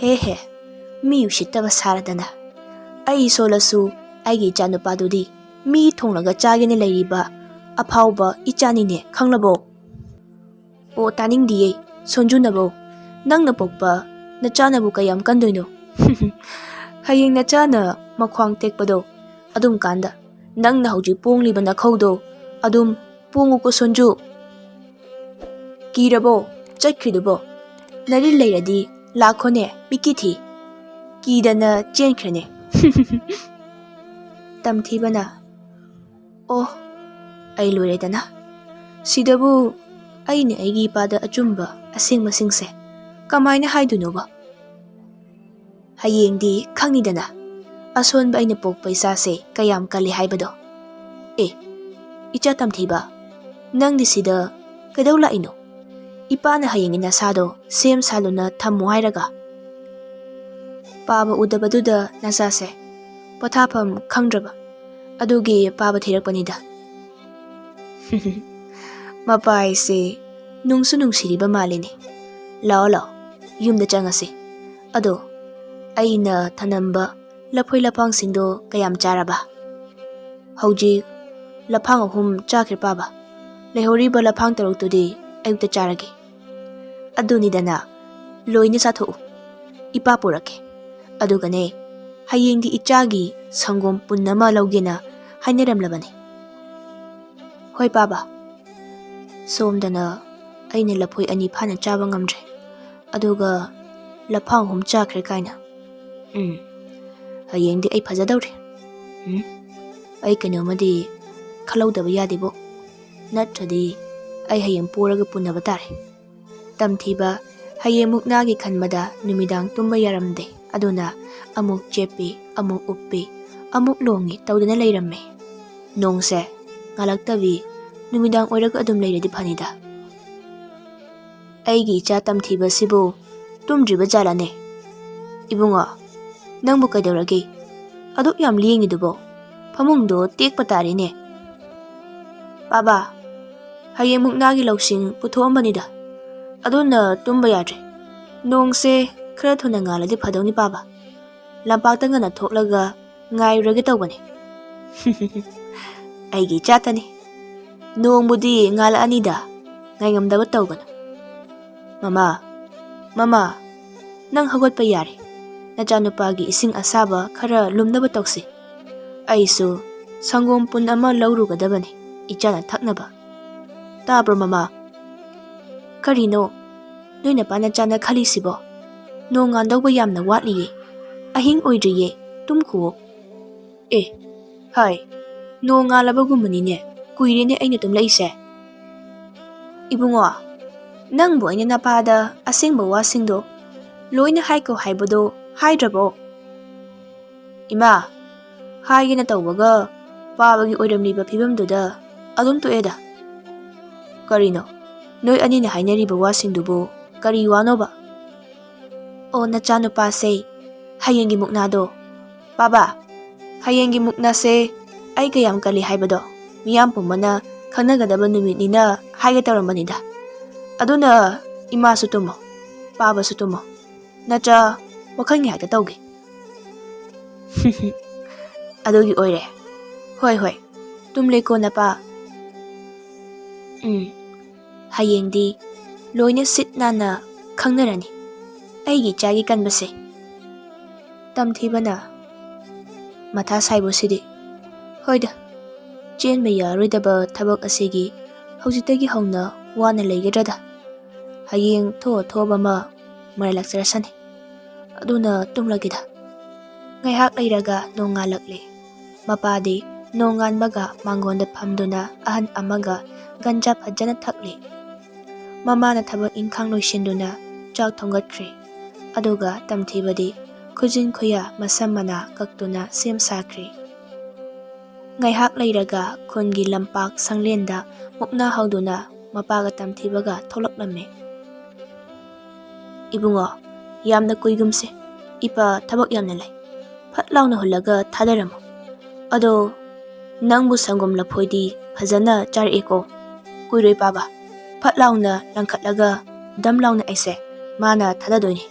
ꯍꯦ ꯍꯦ, ꯃꯤ ꯎꯁꯤꯠꯇꯕ ꯁꯥꯔꯗꯅ꯫ ꯑꯩ ꯁꯣꯜꯂꯁꯨ ꯑꯩꯒꯤ ꯏꯆꯥꯅꯨꯄꯥꯗꯨꯗꯤ ꯃꯤ ꯊꯣꯡꯂꯒ ꯆꯥꯒꯦꯅ ꯂꯩꯔꯤꯕ ꯑꯐꯥꯎꯕ ꯏꯆꯥꯅꯤꯅꯦ, ꯈꯪꯂꯕꯣ?" "ꯑꯣ, ꯇꯥꯅꯤꯡꯗꯤꯌꯦ, ꯁꯣꯟꯖꯨꯅꯕꯧ꯫ ꯅꯪꯅ ꯄꯣꯛꯄ ꯅꯆꯥꯅꯕꯨ ꯀꯌꯥꯝ ꯀꯟꯗꯣꯏꯅꯣ? ꯍꯌꯦꯡ ꯅꯆꯥꯅ ꯃꯈ꯭ꯋꯥꯡ ꯇꯦꯛꯄꯗꯣ ꯑꯗꯨꯝ ꯀꯥꯟꯗ ꯅꯪꯅ ꯍꯧꯖꯤꯛ ꯄꯣꯡꯂꯤꯕ ꯅꯈꯧꯗꯣ ꯑꯗꯨꯝ ꯄꯣꯡꯉꯨꯀꯣ ꯁꯣꯟꯖꯨ꯫ ꯀꯤꯔꯕꯣ? ꯆꯠꯈ꯭ꯔꯤꯗꯨꯕꯣ? ꯅꯔꯤꯜ ꯂꯩꯔꯗꯤ ꯂꯥꯛꯈꯣꯅꯦ, ꯃꯤꯀꯤ ꯊꯤ꯫ ꯀꯤꯗꯅ ꯆꯦꯟꯈ꯭ꯔꯦꯅꯦ꯫ ꯇꯝꯊꯤꯕꯅ, "ꯑꯣ, ꯑꯩ ꯂꯣꯏꯔꯦꯗꯅ꯫ ꯁꯤꯗꯕꯨ ꯑꯩꯅ ꯑꯩꯒꯤ ꯏꯄꯥꯗ ꯑꯆꯨꯝꯕ ꯑꯁꯦꯡꯕꯁꯤꯡꯁꯦ ꯀꯃꯥꯏꯅ ꯍꯥꯏꯗꯣꯏꯅꯣꯕ? ꯍꯌꯦꯡꯗꯤ ꯈꯪꯅꯤꯗꯅ ꯑꯁꯣꯟꯕ ꯑꯩꯅ ꯄꯣꯛꯄ ꯏꯆꯥꯁꯦ ꯀꯌꯥꯝ ꯀꯜꯂꯤ ꯍꯥꯏꯕꯗꯣ꯫ ꯑꯦ, ꯏꯆꯥ ꯇꯝꯊꯤꯕ, ꯅꯪꯗꯤ ꯁꯤꯗ ꯀꯩꯗꯧ ꯂꯥꯛꯏꯅꯣ? ꯏꯄꯥꯅ ꯍꯌꯦꯡꯒꯤ ꯅꯁꯥꯗꯣ ꯁꯦꯝ ꯁꯥꯗꯨꯅ ꯊꯝꯃꯨ ꯍꯥꯏꯔꯒ꯫ ꯄꯥꯕ ꯎꯗꯕꯗꯨꯗ ꯅꯆꯥꯁꯦ ꯄꯣꯊꯥꯐꯝ ꯈꯪꯗ꯭ꯔꯕ, ꯑꯗꯨꯒꯤ ꯄꯥꯕ ꯊꯤꯔꯛꯄꯅꯤꯗ꯫ ꯃꯄꯥ ꯍꯥꯏꯁꯦ ꯅꯨꯡꯁꯨ ꯅꯨꯡꯁꯤꯔꯤꯕ ꯃꯥꯜꯂꯤꯅꯦ꯫ ꯂꯥꯛꯑꯣ, ꯂꯥꯛꯑꯣ, ꯌꯨꯝꯗ ꯆꯪꯉꯁꯤ꯫ ꯑꯗꯣ ꯑꯩꯅ ꯊꯅꯝꯕ ꯂꯐꯣꯏ ꯂꯐꯥꯡꯁꯤꯡꯗꯣ ꯀꯌꯥꯝ ꯆꯥꯔꯕ? ꯍꯧꯖꯤꯛ ꯂꯐꯥꯡ ꯑꯍꯨꯝ ꯆꯥꯈ꯭ꯔꯦ ꯄꯥꯕ꯫ ꯂꯩꯍꯧꯔꯤꯕ ꯂꯐꯥꯡ ꯇꯔꯨꯛꯇꯨꯗꯤ ꯑꯌꯨꯛꯇ ꯆꯥꯔꯒꯦ꯫ ꯑꯗꯨꯅꯤꯗꯅ, ꯂꯣꯏꯅ ꯆꯥꯊꯣꯛꯎ꯫ ꯏꯄꯥ ꯄꯨꯔꯛꯀꯦ꯫ ꯑꯗꯨꯒꯅꯦ, ꯍꯌꯦꯡꯗꯤ ꯏꯆꯥꯒꯤ ꯁꯪꯒꯣꯝ ꯄꯨꯟ ꯑꯃ ꯂꯧꯒꯦꯅ ꯍꯥꯏꯅꯔꯝꯂꯕꯅꯤ꯫ ꯍꯣꯏ ꯄꯥꯕ꯫ ꯁꯣꯝꯗꯅ ꯑꯩꯅ ꯂꯐꯣꯏ ꯑꯅꯤ ꯐꯥꯅ ꯆꯥꯕ ꯉꯝꯗ꯭ꯔꯦ, ꯑꯗꯨꯒ ꯂꯐꯥꯡ ꯑꯍꯨꯝ ꯆꯥꯈ꯭ꯔꯦ ꯀꯥꯏꯅ꯫ ꯎꯝ, ꯍꯌꯦꯡꯗꯤ ꯑꯩ ꯐꯖꯗꯧꯔꯤ꯫ ꯎꯝ, ꯑꯩ ꯀꯩꯅꯣꯝꯃꯗꯤ ꯈꯜꯍꯧꯗꯕ ꯌꯥꯗꯦꯕꯣ, ꯅꯠꯇ꯭ꯔꯗꯤ ꯑꯩ ꯍꯌꯦꯡ ꯄꯣꯔꯒ ꯄꯨꯟꯅꯕ ꯇꯥꯔꯦ꯫ ꯇꯝꯊꯤꯕ ꯍꯌꯦꯡ ꯃꯨꯛꯅꯥꯒꯤ ꯈꯟꯕꯗ ꯅꯨꯃꯤꯗꯥꯡ ꯇꯨꯝꯕ ꯌꯥꯔꯝꯗꯦ꯫ ꯑꯗꯨꯅ ꯑꯃꯨꯛ ꯆꯦꯞꯄꯤ, ꯑꯃꯨꯛ ꯎꯞꯄꯤ, ꯑꯃꯨꯛ ꯂꯣꯡꯉꯤ ꯇꯧꯗꯨꯅ ꯂꯩꯔꯝꯃꯦ꯫ ꯅꯣꯡꯁꯦ ꯉꯥꯜꯂꯛꯇꯕꯤ ꯅꯨꯃꯤꯗꯥꯡ ꯑꯣꯏꯔꯒ ꯑꯗꯨꯝ ꯂꯩꯔꯗꯤ ꯐꯅꯤꯗ꯫ ꯑꯩꯒꯤ ꯏꯆꯥ ꯇꯝꯊꯤꯕꯁꯤꯕꯨ ꯇꯨꯝꯗ꯭ꯔꯤꯕ ꯖꯥꯠꯂꯅꯦ? ꯏꯕꯨꯡꯉꯣ, ꯅꯪꯕꯨ ꯀꯩꯗꯧꯔꯒꯦ? ꯑꯗꯨꯛ ꯌꯥꯝ ꯂꯦꯡꯉꯤꯗꯨꯕꯣ? ꯐꯃꯨꯡꯗꯣ ꯇꯦꯛꯄ ꯇꯥꯔꯦꯅꯦ꯫ ꯄꯥꯕ, ꯍꯌꯦꯡ ꯃꯨꯛꯅꯥꯒꯤ ꯂꯧꯁꯤꯡ ꯄꯨꯊꯣꯛꯑꯝꯕꯅꯤꯗ, ꯑꯗꯨꯅ ꯇꯨꯝꯕ ꯌꯥꯗ꯭ꯔꯦ꯫ ꯅꯣꯡꯁꯦ ꯈꯔ ꯊꯨꯅ ꯉꯥꯜꯂꯗꯤ ꯐꯗꯧꯅꯤ ꯄꯥꯕ꯫ ꯂꯝꯄꯥꯛꯇ ꯉꯟꯅ ꯊꯣꯛꯂꯒ ꯉꯥꯏꯔꯨꯔꯒꯦ ꯇꯧꯕꯅꯤ꯫ ꯑꯩꯒꯤ ꯏꯆꯥꯇꯅꯤ꯫ ꯅꯣꯡꯕꯨꯗꯤ ꯉꯥꯜꯂꯛꯑꯅꯤꯗ, ꯉꯥꯏꯉꯝꯗꯕ ꯇꯧꯒꯅꯨ꯫ ꯃꯃꯥ, ꯃꯃꯥ, ꯅꯪ ꯍꯧꯒꯠꯄ ꯌꯥꯔꯦ꯫ ꯅꯆꯥꯅꯨꯄꯥꯒꯤ ꯏꯁꯤꯡ ꯑꯁꯥꯕ ꯈꯔ ꯂꯨꯝꯅꯕ ꯇꯧꯁꯤ꯫ ꯑꯩꯁꯨ ꯁꯪꯒꯣꯝ ꯄꯨꯟ ꯑꯃ ꯂꯧꯔꯨꯒꯗꯕꯅꯤ ꯏꯆꯥꯅ ꯊꯛꯅꯕ꯫ ꯇꯥꯕ꯭ꯔꯣ ꯃꯃꯥ? ꯀꯔꯤꯅꯣ? ꯅꯣꯏ ꯅꯄꯥ ꯅꯆꯥꯅ ꯈꯜꯂꯤꯁꯤꯕꯣ? ꯅꯣꯡ ꯉꯥꯟꯗꯧꯕ ꯌꯥꯝꯅ ꯋꯥꯠꯂꯤꯌꯦ꯫ ꯑꯍꯤꯡ ꯑꯣꯏꯗ꯭ꯔꯤꯌꯦ꯫ ꯇꯨꯝꯈꯨꯋꯣ꯫ ꯑꯦ, ꯍꯥꯏ, ꯅꯣꯡ ꯉꯥꯜꯂꯕꯒꯨꯝꯕꯅꯤꯅꯦ꯫ ꯀꯨꯏꯔꯦꯅꯦ ꯑꯩꯅ ꯇꯨꯝꯂꯛꯏꯁꯦ꯫ ꯏꯕꯨꯡꯉꯣ, ꯅꯪꯕꯨ ꯑꯩꯅ ꯅꯄꯥꯗ ꯑꯁꯦꯡꯕ ꯋꯥꯁꯤꯡꯗꯣ ꯂꯣꯏꯅ ꯍꯥꯏꯈꯣ ꯍꯥꯏꯕꯗꯣ ꯍꯥꯏꯗ꯭ꯔꯕꯣ? ꯏꯃꯥ, ꯍꯥꯏꯒꯦꯅ ꯇꯧꯕꯒ ꯄꯥꯕꯒꯤ ꯑꯣꯏꯔꯝꯂꯤꯕ ꯐꯤꯕꯝꯗꯨꯗ ꯑꯗꯨꯝ ꯇꯣꯛꯑꯦꯗ꯫ ꯀꯔꯤꯅꯣ? ꯅꯣꯏ ꯑꯅꯤꯅ ꯍꯥꯏꯅꯔꯤꯕ ꯋꯥꯁꯤꯡꯗꯨꯕꯨ ꯀꯔꯤ ꯋꯥꯅꯣꯕ? ꯑꯣ, ꯅꯆꯥꯅꯨꯄꯥꯁꯦ, ꯍꯌꯦꯡꯒꯤ ꯃꯨꯛꯅꯥꯗꯣ꯫ ꯄꯥꯕ, ꯍꯌꯦꯡꯒꯤ ꯃꯨꯛꯅꯥꯁꯦ ꯑꯩ ꯀꯌꯥꯝ ꯀꯜꯂꯤ ꯍꯥꯏꯕꯗꯣ ꯃꯤꯌꯥꯝ ꯄꯨꯝꯕꯅ ꯈꯪꯅꯒꯗꯕ ꯅꯨꯃꯤꯠꯅꯤꯅ ꯍꯥꯏꯒꯦ ꯇꯧꯔꯝꯕꯅꯤꯗ꯫ ꯑꯗꯨꯅ ꯏꯃꯥꯁꯨ ꯇꯨꯝꯃꯣ, ꯄꯥꯕꯁꯨ ꯇꯨꯝꯃꯣ, ꯅꯠꯇ꯭ꯔ ꯋꯥꯈꯜ ꯉꯥꯏꯍꯥꯛꯇ ꯇꯧꯒꯦ꯫ ꯑꯗꯨꯒꯤ ꯑꯣꯏꯔꯦ꯫ ꯍꯣꯏ, ꯍꯣꯏ, ꯇꯨꯝꯂꯦꯀꯣ ꯅꯄꯥ꯫ ꯎꯝ, ꯍꯌꯦꯡꯗꯤ ꯂꯣꯏꯅ ꯁꯤꯠ ꯅꯥꯟꯅ ꯈꯪꯅꯔꯅꯤ ꯑꯩꯒꯤ ꯏꯆꯥꯒꯤ ꯀꯟꯕꯁꯦ꯫ ꯇꯝꯊꯤꯕꯅ ꯃꯊꯥ ꯁꯥꯏꯕꯨ ꯁꯤꯗꯤ꯫ ꯍꯣꯏꯗ, ꯆꯦꯟꯕ ꯌꯥꯔꯣꯏꯗꯕ ꯊꯕꯛ ꯑꯁꯤꯒꯤ ꯍꯧꯖꯤꯛꯇꯒꯤ ꯍꯧꯅ ꯋꯥꯅ ꯂꯩꯒꯗ꯭ꯔꯗ꯫ ꯍꯌꯦꯡ ꯊꯣꯛꯑ ꯊꯣꯛꯑꯕ ꯑꯃ ꯃꯔꯥꯏꯂꯥꯛꯆꯔꯁꯅꯤ꯫ ꯑꯗꯨꯅ ꯇꯨꯝꯂꯒꯦꯗ꯫ ꯉꯥꯏꯍꯥꯛ ꯂꯩꯔꯒ ꯅꯣꯡꯉꯥꯜꯂꯛꯂꯦ꯫ ꯃꯄꯥꯗꯤ ꯅꯣꯡꯉꯥꯟꯕꯒ ꯃꯥꯡꯒꯣꯟꯗ ꯐꯝꯗꯨꯅ ꯑꯍꯟ ꯑꯃꯒ ꯒꯟꯖꯥ ꯐꯖꯅ ꯊꯛꯂꯤ꯫ ꯃꯃꯥꯅ ꯊꯕꯛ ꯏꯪꯈꯥꯡ ꯂꯣꯏꯁꯤꯟꯗꯨꯅ ꯆꯥꯛ ꯊꯣꯡꯒꯠꯈ꯭ꯔꯦ꯫ ꯑꯗꯨꯒ ꯇꯝꯊꯤꯕꯗꯤ ꯈꯨꯖꯤꯟ ꯈꯨꯌꯥ ꯃꯁꯝ ꯃꯅꯥ ꯀꯛꯇꯨꯅ ꯁꯦꯝ ꯁꯥꯈ꯭ꯔꯦ꯫ ꯉꯥꯏꯍꯥꯛ ꯂꯩꯔꯒ ꯈꯨꯟꯒꯤ ꯂꯝꯄꯥꯛ ꯁꯪꯂꯦꯟꯗ ꯃꯨꯛꯅꯥ ꯍꯧꯗꯨꯅ ꯃꯄꯥꯒ ꯇꯝꯊꯤꯕꯒ ꯊꯣꯛꯂꯛꯂꯝꯃꯦ꯫ ꯏꯕꯨꯡꯉꯣ, ꯌꯥꯝꯅ ꯀꯨꯏꯒꯨꯝꯁꯦ꯫ ꯏꯄꯥ ꯊꯕꯛ ꯌꯥꯝꯅ ꯂꯩ꯫ ꯐꯠ ꯂꯥꯎꯅ ꯍꯨꯜꯂꯒ ꯊꯥꯗꯔꯝꯃꯨ꯫ ꯑꯗꯣ ꯅꯪꯕꯨ ꯁꯪꯒꯣꯝ ꯂꯐꯣꯏꯗꯤ ꯐꯖꯅ ꯆꯥꯔꯛꯑꯦꯀꯣ? ꯀꯨꯏꯔꯣꯏ ꯄꯥꯕ꯫ ꯐꯠ ꯂꯥꯎꯅ ꯂꯪꯈꯠꯂꯒ ꯗꯝ ꯂꯥꯎꯅ ꯑꯩꯁꯦ ꯃꯥꯅ ꯊꯥꯗꯗꯣꯏꯅꯤ꯫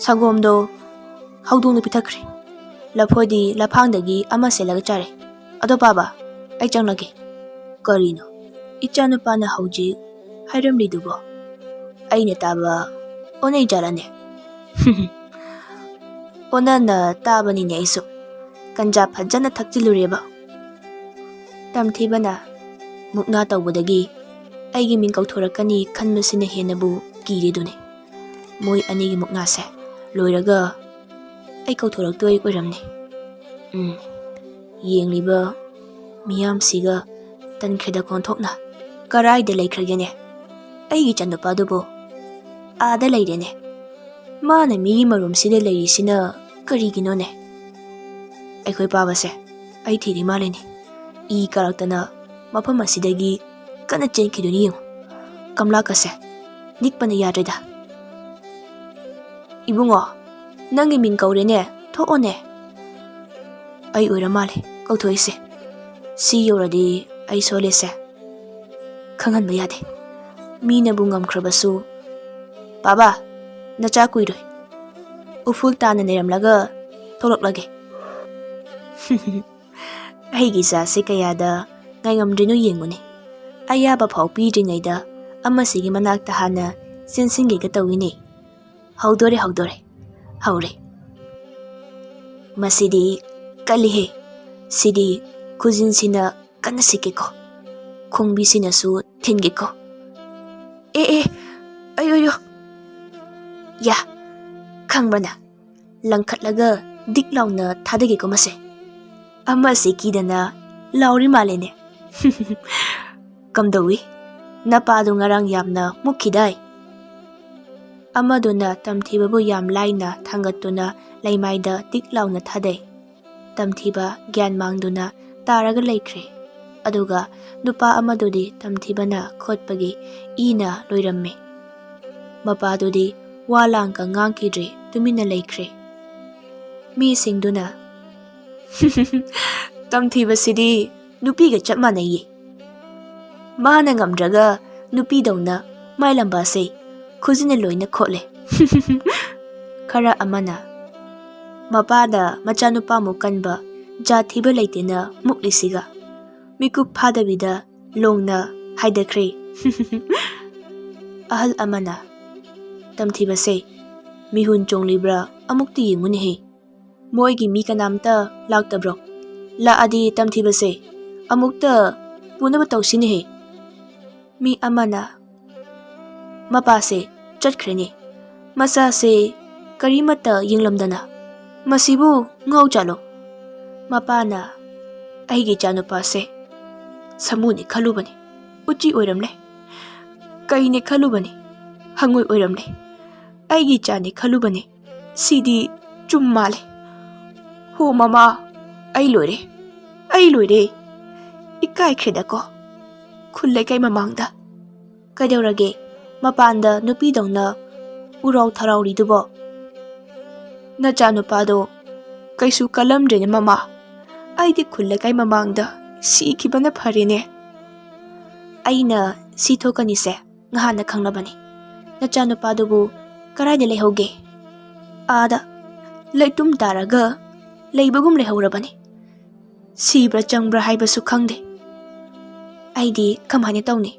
ꯁꯪꯒꯣꯝꯗꯣ ꯍꯧꯗꯣꯡꯗ ꯄꯤꯊꯛꯈ꯭ꯔꯦ꯫ ꯂꯐꯣꯏꯗꯤ ꯂꯐꯥꯡꯗꯒꯤ ꯑꯃ ꯁꯦꯠꯂꯒ ꯆꯥꯔꯦ꯫ ꯑꯗꯣ ꯄꯥꯕ, ꯑꯩ ꯆꯪꯂꯒꯦ꯫ ꯀꯔꯤꯅꯣ? ꯏꯆꯥꯅꯨꯄꯥꯅ ꯍꯧꯖꯤꯛ ꯍꯥꯏꯔꯝꯂꯤꯗꯨꯕꯣ? ꯑꯩꯅ ꯇꯥꯕ ꯑꯣꯟꯅꯩ ꯖꯥꯠꯂꯅꯦ? ꯑꯣꯟꯅꯅ ꯇꯥꯕꯅꯤꯅꯦ ꯑꯩꯁꯨ꯫ ꯀꯟꯖꯥ ꯐꯖꯅ ꯊꯛꯆꯤꯜꯂꯨꯔꯦꯕ꯫ ꯇꯝꯊꯤꯕꯅ ꯃꯨꯛꯅꯥ ꯇꯧꯕꯗꯒꯤ ꯑꯩꯒꯤ ꯃꯤꯡ ꯀꯧꯊꯣꯔꯛꯀꯅꯤ ꯈꯟꯕꯁꯤꯅ ꯍꯦꯟꯅꯕꯨ ꯀꯤꯔꯤꯗꯨꯅꯤ꯫ ꯃꯣꯏ ꯑꯅꯤꯒꯤ ꯃꯨꯛꯅꯥꯁꯦ ꯂꯣꯏꯔꯒ ꯑꯩ ꯀꯧꯊꯣꯔꯛꯇꯣꯏ ꯑꯣꯏꯔꯝꯅꯤ꯫ ꯎꯝ, ꯌꯦꯡꯂꯤꯕ ꯃꯤꯌꯥꯝꯁꯤꯒ ꯇꯟꯈ꯭ꯔꯦꯗ ꯀꯣꯟꯊꯣꯛꯅ꯫ ꯀꯔꯥꯏꯗ ꯂꯩꯈ꯭ꯔꯒꯦꯅꯦ ꯑꯩꯒꯤ ꯏꯆꯥꯅꯨꯄꯥꯗꯨꯕꯣ? ꯑꯥꯗ ꯂꯩꯔꯦꯅꯦ꯫ ꯃꯥꯅ ꯃꯤꯒꯤ ꯃꯔꯨꯝꯁꯤꯗ ꯂꯩꯔꯤꯁꯤꯅ ꯀꯔꯤꯒꯤꯅꯣꯅꯦ? ꯑꯩꯈꯣꯏ ꯄꯥꯕꯁꯦ ꯑꯩ ꯊꯤꯔꯤ ꯃꯥꯜꯂꯤꯅꯦ꯫ ꯏ ꯀꯥꯔꯛꯇꯅ ꯃꯐꯝ ꯑꯁꯤꯗꯒꯤ ꯀꯟꯅ ꯆꯦꯟꯈꯤꯗꯨꯅꯤ ꯌꯦꯡꯉꯨ꯫ ꯀꯝꯂꯥꯀꯁꯦ ꯅꯤꯛꯄꯅ ꯌꯥꯗ꯭ꯔꯦꯗ꯫ "ꯏꯕꯨꯡꯉꯣ, ꯅꯪꯒꯤ ꯃꯤꯡ ꯀꯧꯔꯦꯅꯦ, ꯊꯣꯛꯑꯣꯅꯦ꯫" ꯑꯩ ꯑꯣꯏꯔ ꯃꯥꯜꯂꯦ ꯀꯧꯊꯣꯛꯏꯁꯦ꯫ ꯁꯤ ꯌꯧꯔꯗꯤ ꯑꯩ ꯁꯣꯜꯂꯦꯁꯦ꯫ ꯈꯪꯍꯟꯕ ꯌꯥꯗꯦ꯫ ꯃꯤꯅꯕꯨ ꯉꯝꯈ꯭ꯔꯕꯁꯨ꯫ "ꯄꯥꯕ, ꯅꯆꯥ ꯀꯨꯏꯔꯣꯏ꯫ ꯎꯐꯨꯜ ꯇꯥꯅ ꯂꯩꯔꯝꯂꯒ ꯊꯣꯛꯂꯛꯂꯒꯦ꯫" ꯑꯩꯒꯤ ꯏꯆꯥꯁꯦ ꯀꯌꯥꯗ ꯉꯥꯏꯉꯝꯗ꯭ꯔꯤꯅꯣ ꯌꯦꯡꯉꯨꯅꯦ꯫ ꯑꯌꯥꯕ ꯐꯥꯎ ꯄꯤꯗ꯭ꯔꯤꯉꯩꯗ ꯑꯃꯁꯤꯒꯤ ꯃꯅꯥꯛꯇ ꯍꯥꯟꯅ ꯆꯦꯟꯁꯤꯟꯒꯦꯒ ꯇꯧꯏꯅꯦ꯫ ꯍꯧꯗꯣꯔꯦ, ꯍꯧꯗꯣꯔꯦ꯫ ꯍꯧꯔꯦ꯫ ꯃꯁꯤꯗꯤ ꯀꯜꯂꯤꯍꯦ꯫ ꯁꯤꯗꯤ ꯈꯨꯖꯤꯟꯁꯤꯅ ꯀꯟꯅ ꯁꯤꯛꯀꯦꯀꯣ꯫ ꯈꯣꯡꯕꯤꯁꯤꯅꯁꯨ ꯊꯤꯟꯒꯦꯀꯣ꯫ ꯑꯦ, ꯑꯦ, ꯑꯌꯣ, ꯑꯌꯣ꯫ ꯌꯥ, ꯈꯪꯕ꯭ꯔꯅ? ꯂꯪꯈꯠꯂꯒ ꯗꯤꯛ ꯂꯥꯎꯅ ꯊꯥꯗꯒꯦꯀꯣ ꯃꯁꯦ꯫ ꯑꯃꯁꯦ ꯀꯤꯗꯅ ꯂꯥꯎꯔꯤ ꯃꯥꯜꯂꯦꯅꯦ꯫ "ꯀꯝꯗꯧꯏ? ꯅꯄꯥꯗꯣ ꯉꯔꯥꯡ ꯌꯥꯝꯅ ꯃꯨꯛꯈꯤꯗꯥꯏ?" ꯑꯃꯗꯨꯅ ꯇꯝꯊꯤꯕꯕꯨ ꯌꯥꯝ ꯂꯥꯏꯅ ꯊꯥꯡꯒꯠꯇꯨꯅ ꯂꯩꯃꯥꯏꯗ ꯗꯤꯛ ꯂꯥꯎꯅ ꯊꯥꯗꯩ꯫ ꯇꯝꯊꯤꯕ ꯒ꯭ꯌꯥꯟ ꯃꯥꯡꯗꯨꯅ ꯇꯥꯔꯒ ꯂꯩꯈ꯭ꯔꯦ꯫ ꯑꯗꯨꯒ ꯅꯨꯄꯥ ꯑꯃꯗꯨꯗꯤ ꯇꯝꯊꯤꯕꯅ ꯈꯣꯠꯄꯒꯤ ꯏꯅ ꯂꯣꯏꯔꯝꯃꯦ꯫ ꯃꯄꯥꯗꯨꯗꯤ ꯋꯥ ꯂꯥꯡꯒ ꯉꯥꯡꯈꯤꯗ꯭ꯔꯦ, ꯇꯨꯃꯤꯟꯅ ꯂꯩꯈ꯭ꯔꯦ꯫ ꯃꯤꯁꯤꯡꯗꯨꯅ, "ꯇꯝꯊꯤꯕꯁꯤꯗꯤ ꯅꯨꯄꯤꯒ ꯆꯞ ꯃꯥꯟꯅꯩꯌꯦ꯫ ꯃꯥꯅ ꯉꯝꯗ꯭ꯔꯒ ꯅꯨꯄꯤꯗꯧꯅ ꯃꯥꯏ ꯂꯝꯕꯥꯁꯦ ꯈꯨꯖꯤꯟꯅ ꯂꯣꯏꯅ ꯈꯣꯠꯂꯦ꯫" ꯈꯔ ꯑꯃꯅ, "ꯃꯄꯥꯗ ꯃꯆꯥꯅꯨꯄꯥꯃꯨꯛ ꯀꯟꯕ ꯖꯥꯠ ꯊꯤꯕ ꯂꯩꯇꯦꯅ ꯃꯨꯛꯂꯤꯁꯤꯒ ꯃꯤꯀꯨꯞ ꯐꯥꯗꯕꯤꯗ ꯂꯣꯡꯅ ꯍꯥꯏꯗꯈ꯭ꯔꯦ꯫" ꯑꯍꯜ ꯑꯃꯅ, "ꯇꯝꯊꯤꯕꯁꯦ ꯃꯤꯍꯨꯟ ꯆꯣꯡꯂꯤꯕ꯭ꯔꯥ ꯑꯃꯨꯛꯇ ꯌꯦꯡꯉꯨꯅꯦꯍꯦ꯫ ꯃꯣꯏꯒꯤ ꯃꯤ ꯀꯅꯥꯝꯇ ꯂꯥꯛꯇꯕ꯭ꯔꯣ? ꯂꯥꯛꯑꯗꯤ ꯇꯝꯊꯤꯕꯁꯦ ꯑꯃꯨꯛꯇ ꯄꯨꯅꯕ ꯇꯧꯁꯤꯅꯦꯍꯦ꯫ ꯃꯤ ꯑꯃꯅ, "ꯃꯄꯥꯁꯦ ꯆꯠꯈ꯭ꯔꯦꯅꯦ, ꯃꯆꯥꯁꯦ ꯀꯔꯤꯃꯠꯇ ꯌꯦꯡꯂꯝꯗꯅ, ꯃꯁꯤꯕꯨ ꯉꯥꯎ ꯆꯥꯠꯂꯣ?" ꯃꯄꯥꯅ, "ꯑꯩꯒꯤ ꯏꯆꯥꯅꯨꯄꯥꯁꯦ ꯁꯥꯃꯨꯅꯤ ꯈꯜꯂꯨꯕꯅꯤ, ꯎꯆꯤ ꯑꯣꯏꯔꯝꯂꯦ꯫ ꯀꯩꯅꯦ ꯈꯜꯂꯨꯕꯅꯤ, ꯍꯪꯉꯣꯏ ꯑꯣꯏꯔꯝꯂꯦ꯫ ꯑꯩꯒꯤ ꯏꯆꯥꯅꯤ ꯈꯜꯂꯨꯕꯅꯤ, ꯁꯤꯗꯤ ꯆꯨꯝ ꯃꯥꯜꯂꯦ꯫ ꯍꯣ ꯃꯃꯥ, ꯑꯩ ꯂꯣꯏꯔꯦ, ꯑꯩ ꯂꯣꯏꯔꯦ꯫ ꯏꯀꯥꯏꯈ꯭ꯔꯦꯗꯀꯣ ꯈꯨꯜ ꯂꯩꯀꯥꯏ ꯃꯃꯥꯡꯗ꯫ ꯀꯩꯗꯧꯔꯒꯦ ꯃꯄꯥꯟꯗ ꯅꯨꯄꯤꯗꯧꯅ ꯎꯔꯥꯎ ꯊꯔꯥꯎꯔꯤꯗꯨꯕꯣ?" "ꯅꯆꯥꯅꯨꯄꯥꯗꯣ ꯀꯩꯁꯨ ꯀꯜꯂꯝꯗ꯭ꯔꯦꯅꯦ ꯃꯃꯥ꯫ ꯑꯩꯗꯤ ꯈꯨꯜ ꯂꯩꯀꯥꯏ ꯃꯃꯥꯡꯗ ꯁꯤꯈꯤꯕꯅ ꯐꯔꯦꯅꯦ꯫ ꯑꯩꯅ ꯁꯤ ꯊꯣꯛꯀꯅꯤꯁꯦ ꯉꯍꯥꯟꯅ ꯈꯪꯂꯕꯅꯤ꯫ ꯅꯆꯥꯅꯨꯄꯥꯗꯨꯕꯨ ꯀꯔꯥꯏꯗ ꯂꯩꯍꯧꯒꯦ? ꯑꯥꯗ ꯂꯩꯇꯨꯝ ꯇꯥꯔꯒ ꯂꯩꯕꯒꯨꯝ ꯂꯩꯍꯧꯔꯕꯅꯤ꯫ ꯁꯤꯕ꯭ꯔꯥ ꯆꯪꯕ꯭ꯔꯥ ꯍꯥꯏꯕꯁꯨ ꯈꯪꯗꯦ꯫ ꯑꯩꯗꯤ ꯀꯃꯥꯏꯅ ꯇꯧꯅꯤ?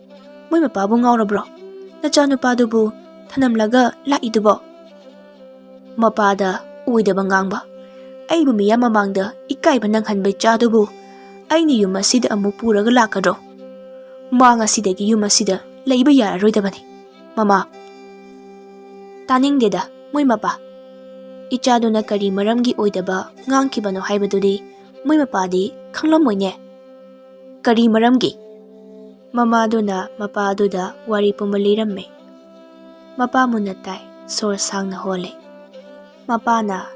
ꯃꯣꯏ ꯃꯄꯥꯕꯨ ꯉꯥꯎꯔꯕ꯭ꯔꯣ? ꯅꯆꯥꯅꯨꯄꯥꯗꯨꯕꯨ ꯊꯅꯝꯂꯒ ꯂꯥꯛꯏꯗꯨꯕꯣ?" ꯃꯄꯥꯗ ꯑꯣꯏꯗꯕ ꯉꯥꯡꯕ, ꯑꯩꯕꯨ ꯃꯤꯌꯥꯝ ꯃꯃꯥꯡꯗ ꯏꯀꯥꯏꯕ ꯅꯪꯍꯟꯕ ꯏꯆꯥꯗꯨꯕꯨ ꯑꯩꯅ ꯌꯨꯝ ꯑꯁꯤꯗ ꯑꯃꯨꯛ ꯄꯨꯔꯒ ꯂꯥꯛꯀꯗ꯭ꯔꯣ? ꯃꯥ ꯉꯁꯤꯗꯒꯤ ꯌꯨꯝ ꯑꯁꯤꯗ ꯂꯩꯕ ꯌꯥꯔꯔꯣꯏꯗꯕꯅꯤ꯫ ꯃꯃꯥ, ꯇꯥꯅꯤꯡꯗꯦꯗ ꯃꯣꯏ ꯃꯄꯥ꯫ ꯏꯆꯥꯗꯨꯅ ꯀꯔꯤ ꯃꯔꯝꯒꯤ ꯑꯣꯏꯗꯕ ꯉꯥꯡꯈꯤꯕꯅꯣ ꯍꯥꯏꯕꯗꯨꯗꯤ ꯃꯣꯏ ꯃꯄꯥꯗꯤ ꯈꯪꯂꯝꯃꯣꯏꯅꯦ꯫ "ꯀꯔꯤ ꯃꯔꯝꯒꯤ?" ꯃꯃꯥꯗꯨꯅ ꯃꯄꯥꯗꯨꯗ ꯋꯥꯔꯤ ꯄꯨꯝꯕ ꯂꯤꯔꯝꯃꯦ꯫ ꯃꯄꯥ ꯃꯨꯟꯅ ꯇꯥꯏ, ꯁꯣꯔ ꯁꯥꯡꯅ ꯍꯣꯜꯂꯦ꯫ ꯃꯄꯥꯅ,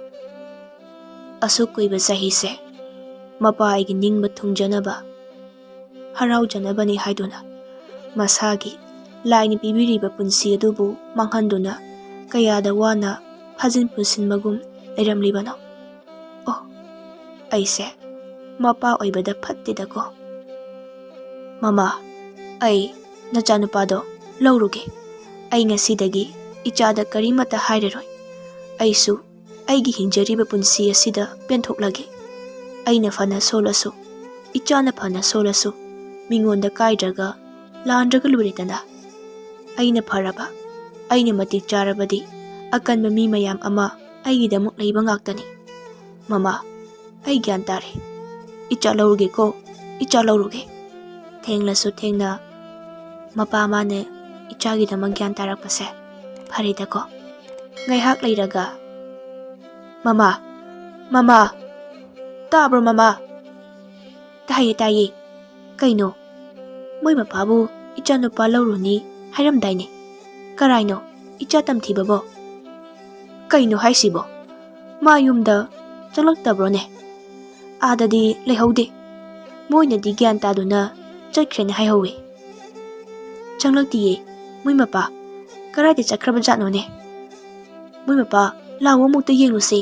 "ꯑꯁꯨꯛ ꯀꯨꯏꯕ ꯆꯍꯤꯁꯦ ꯃꯄꯥ ꯑꯩꯒꯤ ꯅꯤꯡꯕ ꯊꯨꯡꯖꯅꯕ, ꯍꯔꯥꯎꯖꯅꯕꯅꯤ ꯍꯥꯏꯗꯨꯅ ꯃꯁꯥꯒꯤ ꯂꯥꯏꯅ ꯄꯤꯕꯤꯔꯤꯕ ꯄꯨꯟꯁꯤ ꯑꯗꯨꯕꯨ ꯃꯥꯡꯍꯟꯗꯨꯅ ꯀꯌꯥꯗ ꯋꯥꯅ ꯐꯥꯖꯤꯟ ꯄꯨꯟꯁꯤꯟꯕꯒꯨꯝ ꯂꯩꯔꯝꯂꯤꯕꯅꯣ? ꯑꯣ, ꯑꯩꯁꯦ ꯃꯄꯥ ꯑꯣꯏꯕꯗ ꯐꯠꯇꯦꯗꯀꯣ꯫ ꯃꯃꯥ, ꯑꯩ ꯅꯆꯥꯅꯨꯄꯥꯗꯣ ꯂꯧꯔꯨꯒꯦ꯫ ꯑꯩ ꯉꯁꯤꯗꯒꯤ ꯏꯆꯥꯗ ꯀꯔꯤꯃꯠꯇ ꯍꯥꯏꯔꯔꯣꯏ꯫ ꯑꯩꯁꯨ ꯑꯩꯒꯤ ꯍꯤꯡꯖꯔꯤꯕ ꯄꯨꯟꯁꯤ ꯑꯁꯤꯗ ꯄꯦꯟꯊꯣꯛꯂꯒꯦ꯫ ꯑꯩꯅ ꯐꯅ ꯁꯣꯜꯂꯁꯨ, ꯏꯆꯥꯅ ꯐꯅ ꯁꯣꯜꯂꯁꯨ, ꯃꯤꯉꯣꯟꯗ ꯀꯥꯏꯗ꯭ꯔꯒ ꯂꯥꯟꯗ꯭ꯔꯒ ꯂꯣꯏꯔꯦꯗꯅ꯫ ꯑꯩꯅ ꯐꯔꯕ, ꯑꯩꯅ ꯃꯇꯤꯛ ꯆꯥꯔꯕꯗꯤ ꯑꯀꯟꯕ ꯃꯤ ꯃꯌꯥꯝ ꯑꯃ ꯑꯩꯒꯤꯗꯃꯛ ꯂꯩꯕ ꯉꯥꯛꯇꯅꯤ꯫ ꯃꯃꯥ, ꯑꯩ ꯒ꯭ꯌꯥꯟ ꯇꯥꯔꯦ꯫ ꯏꯆꯥ ꯂꯧꯔꯒꯦꯀꯣ꯫ ꯏꯆꯥ ꯂꯧꯔꯨꯒꯦ꯫ ꯊꯦꯡꯂꯁꯨ ꯊꯦꯡꯅ ꯃꯄꯥ ꯃꯥꯅ ꯏꯆꯥꯒꯤꯗꯃꯛ ꯒ꯭ꯌꯥꯟ ꯇꯥꯔꯛꯄꯁꯦ ꯐꯔꯦꯗꯀꯣ꯫ ꯉꯥꯏꯍꯥꯛ ꯂꯩꯔꯒ, "ꯃꯃꯥ, ꯃꯃꯥ, ꯇꯥꯕ꯭ꯔꯣ ꯃꯃꯥ?" "ꯇꯥꯏꯌꯦ, ꯇꯥꯏꯌꯦ꯫ ꯀꯩꯅꯣ? ꯃꯣꯏ ꯃꯄꯥꯕꯨ ꯏꯆꯥꯅꯨꯄꯥ ꯂꯧꯔꯨꯅꯤ ꯍꯥꯏꯔꯝꯗꯥꯏꯅꯦ꯫ ꯀꯔꯥꯏꯅꯣ ꯏꯆꯥ ꯇꯝꯊꯤꯕꯕꯣ? ꯀꯩꯅꯣ ꯍꯥꯏꯁꯤꯕꯣ? ꯃꯥ ꯌꯨꯝꯗ ꯆꯪꯂꯛꯇꯕ꯭ꯔꯣꯅꯦ? ꯑꯥꯗꯗꯤ ꯂꯩꯍꯧꯗꯦ꯫ ꯃꯣꯏꯅꯗꯤ ꯒ꯭ꯌꯥꯟ ꯇꯥꯗꯨꯅ ꯆꯠꯈ꯭ꯔꯦꯅ ꯍꯥꯏꯍꯧꯋꯦ꯫" "ꯆꯪꯂꯛꯇꯤꯌꯦ꯫ ꯃꯣꯏ ꯃꯄꯥ ꯀꯔꯥꯏꯗ ꯆꯠꯈ꯭ꯔꯕ ꯖꯥꯠꯅꯣꯅꯦ? ꯃꯣꯏ ꯃꯄꯥ, ꯂꯥꯛꯑꯣ, ꯑꯃꯨꯛꯇ ꯌꯦꯡꯂꯨꯁꯤ꯫"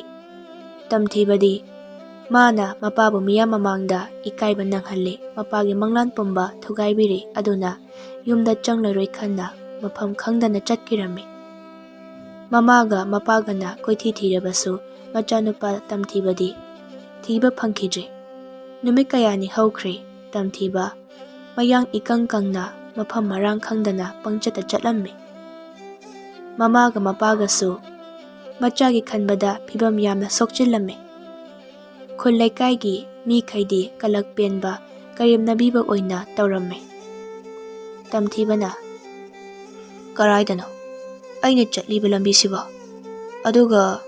ꯇꯝꯊꯤꯕꯗꯤ ꯃꯥꯅ ꯃꯄꯥꯕꯨ ꯃꯤꯌꯥꯝ ꯃꯃꯥꯡꯗ ꯏꯀꯥꯏꯕ ꯅꯪꯍꯜꯂꯦ꯫ ꯃꯄꯥꯒꯤ ꯃꯪꯂꯥꯟ ꯄꯨꯝꯕ ꯊꯨꯒꯥꯏꯕꯤꯔꯦ꯫ ꯑꯗꯨꯅ ꯌꯨꯝꯗ ꯆꯪꯂꯔꯣꯏ ꯈꯟꯅ ꯃꯐꯝ ꯈꯪꯗꯅ ꯆꯠꯈꯤꯔꯝꯃꯤ꯫ ꯃꯃꯥꯒ ꯃꯄꯥꯒꯅ ꯀꯣꯏꯊꯤ ꯊꯤꯔꯕꯁꯨ ꯃꯆꯥꯅꯨꯄꯥ ꯇꯝꯊꯤꯕꯗꯤ ꯊꯤꯕ ꯐꯪꯈꯤꯗ꯭ꯔꯦ꯫ ꯅꯨꯃꯤꯠ ꯀꯌꯥꯅꯤ ꯍꯧꯈ꯭ꯔꯦ꯫ ꯇꯝꯊꯤꯕ ꯃꯌꯥꯡ ꯏꯀꯪ ꯀꯪꯅ ꯃꯐꯝ ꯃꯔꯥꯡ ꯈꯪꯗꯅ ꯄꯪꯆꯠꯇ ꯆꯠꯂꯝꯃꯤ꯫ ꯃꯃꯥꯒ ꯃꯄꯥꯒꯁꯨ ꯃꯆꯥꯒꯤ ꯈꯟꯕꯗ ꯐꯤꯕꯝ ꯌꯥꯝꯅ ꯁꯣꯛꯆꯤꯜꯂꯝꯃꯤ꯫ ꯈꯨꯜ ꯂꯩꯀꯥꯏꯒꯤ ꯃꯤꯈꯩꯗꯤ ꯀꯂꯛ ꯄꯦꯟꯕ ꯀꯔꯦꯝꯅꯕꯤꯕ ꯑꯣꯏꯅ ꯇꯧꯔꯝꯃꯤ꯫ ꯇꯝꯊꯤꯕꯅ, "ꯀꯔꯥꯏꯗꯅꯣ ꯑꯩꯅ ꯆꯠꯂꯤꯕ ꯂꯝꯕꯤꯁꯤꯕꯣ? ꯑꯗꯨꯒ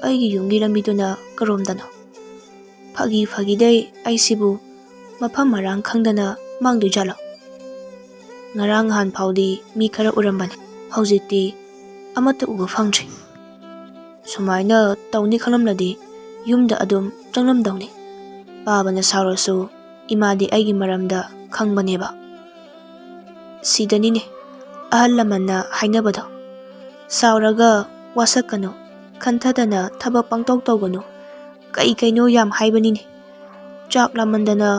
ꯑꯩꯒꯤ ꯌꯨꯝꯒꯤ ꯂꯝꯕꯤꯗꯨꯅ ꯀꯔꯣꯝꯗꯅꯣ? ꯐꯥꯒꯤ ꯐꯥꯒꯤꯗꯩ ꯑꯩꯁꯤꯕꯨ ꯃꯐꯝ ꯃꯔꯥꯡ ꯈꯪꯗꯅ ꯃꯥꯡꯗꯣꯏꯖꯥꯠꯂꯣ? ꯉꯔꯥꯡ ꯅꯍꯥꯟ ꯐꯥꯎꯗꯤ ꯃꯤ ꯈꯔ ꯎꯔꯝꯕꯅꯤ, ꯍꯧꯖꯤꯛꯇꯤ ꯑꯃꯠꯇ ꯎꯕ ꯐꯪꯗ꯭ꯔꯦ꯫ ꯁꯨꯃꯥꯏꯅ ꯇꯧꯅꯤ ꯈꯪꯂꯝꯂꯗꯤ ꯌꯨꯝꯗ ꯑꯗꯨꯝ ꯆꯪꯂꯝꯗꯧꯅꯤ꯫ ꯄꯥꯕꯅ ꯁꯥꯎꯔꯁꯨ ꯏꯃꯥꯗꯤ ꯑꯩꯒꯤ ꯃꯔꯝꯗ ꯈꯪꯕꯅꯦꯕ꯫" ꯁꯤꯗꯅꯤꯅꯦ ꯑꯍꯜ ꯂꯃꯟꯅ ꯍꯥꯏꯅꯕꯗꯣ, "ꯁꯥꯎꯔꯒ ꯋꯥꯁꯛꯀꯅꯨ, ꯈꯟꯊꯗꯅ ꯊꯕꯛ ꯄꯪꯇꯧ ꯇꯧꯒꯅꯨ꯫ ꯀꯩ ꯀꯩꯅꯣ ꯌꯥꯝ ꯍꯥꯏꯕꯅꯤꯅꯦ꯫ ꯆꯥꯛ ꯂꯥꯝꯃꯟꯗꯅ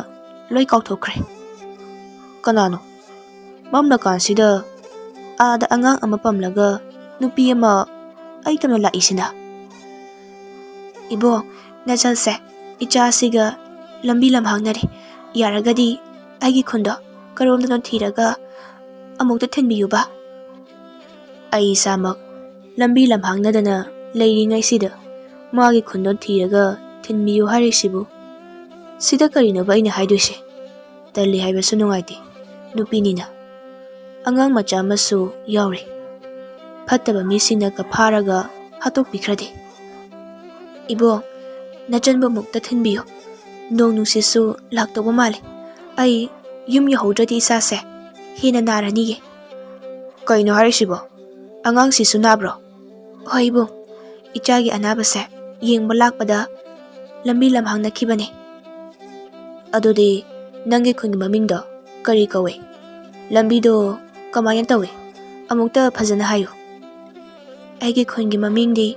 ꯂꯣꯏ ꯀꯥꯎꯊꯣꯛꯈ꯭ꯔꯦ꯫" "ꯀꯅꯥꯅꯣ ꯃꯝꯂꯀꯥꯟꯁꯤꯗ ꯑꯥꯗ ꯑꯉꯥꯡ ꯑꯃ ꯄꯝꯂꯒ ꯅꯨꯄꯤ ꯑꯃ ꯑꯩ ꯇꯝꯅ ꯂꯥꯛꯏꯁꯤꯅ?" "ꯏꯕꯣ, ꯅꯆꯜꯁꯦ ꯏꯆꯥꯁꯤꯒ ꯂꯝꯕꯤ ꯂꯝꯍꯥꯡꯅꯔꯤ꯫ ꯌꯥꯔꯒꯗꯤ ꯑꯩꯒꯤ ꯈꯨꯟꯗꯣ ꯀꯔꯣꯝꯗꯅꯣ ꯊꯤꯔꯒ ꯑꯃꯨꯛꯇ ꯊꯤꯟꯕꯤꯌꯨꯕ꯫" "ꯑꯩ ꯏꯁꯥꯃꯛ ꯂꯝꯕꯤ ꯂꯝꯍꯥꯡꯅꯗꯅ ꯂꯩꯔꯤꯉꯩꯁꯤꯗ ꯃꯥꯒꯤ ꯈꯨꯟꯗꯣ ꯊꯤꯔꯒ ꯊꯤꯟꯕꯤꯌꯨ ꯍꯥꯏꯔꯤꯁꯤꯕꯨ? ꯁꯤꯗ ꯀꯔꯤꯅꯣꯕ ꯑꯩꯅ ꯍꯥꯏꯗꯣꯏꯁꯦ? ꯇꯜꯂꯤ ꯍꯥꯏꯕꯁꯨ ꯅꯨꯡꯉꯥꯏꯇꯦ, ꯅꯨꯄꯤꯅꯤꯅ꯫ ꯑꯉꯥꯡ ꯃꯆꯥ ꯑꯃꯁꯨ ꯌꯥꯎꯔꯤ꯫ ꯐꯠꯇꯕ ꯃꯤꯁꯤꯡꯅꯒ ꯐꯥꯔꯒ ꯍꯥꯠꯇꯣꯛꯄꯤꯈ꯭ꯔꯗꯤ꯫ "ꯏꯕꯣ, ꯅꯆꯟꯕꯨ ꯑꯃꯨꯛꯇ ꯊꯤꯟꯕꯤꯌꯨ꯫ ꯅꯣꯡ ꯅꯨꯡꯁꯤꯠꯁꯨ ꯂꯥꯛꯇꯧꯕ ꯃꯥꯜꯂꯤ꯫ ꯑꯩ ꯌꯨꯝ ꯌꯧꯍꯧꯗ꯭ꯔꯗꯤ ꯏꯁꯥꯁꯦ ꯍꯦꯟꯅ ꯅꯥꯔꯅꯤꯌꯦ꯫" "ꯀꯩꯅꯣ ꯍꯥꯏꯔꯤꯁꯤꯕꯣ? ꯑꯉꯥꯡꯁꯤꯁꯨ ꯅꯥꯕ꯭ꯔꯣ?" "ꯍꯣꯏ ꯏꯕꯨꯡ, ꯏꯆꯥꯒꯤ ꯑꯅꯥꯕꯁꯦ ꯌꯦꯡꯕ ꯂꯥꯛꯄꯗ ꯂꯝꯕꯤ ꯂꯝꯍꯥꯡꯅꯈꯤꯕꯅꯦ꯫" "ꯑꯗꯨꯗꯤ ꯅꯪꯒꯤ ꯈꯨꯟꯒꯤ ꯃꯃꯤꯡꯗꯣ ꯀꯔꯤ ꯀꯧꯏ? ꯂꯝꯕꯤꯗꯣ ꯀꯃꯥꯏꯅ ꯇꯧꯏ? ꯑꯃꯨꯛꯇ ꯐꯖꯅ ꯍꯥꯏꯌꯨ꯫" "ꯑꯩꯒꯤ ꯈꯨꯟꯒꯤ ꯃꯃꯤꯡꯗꯤ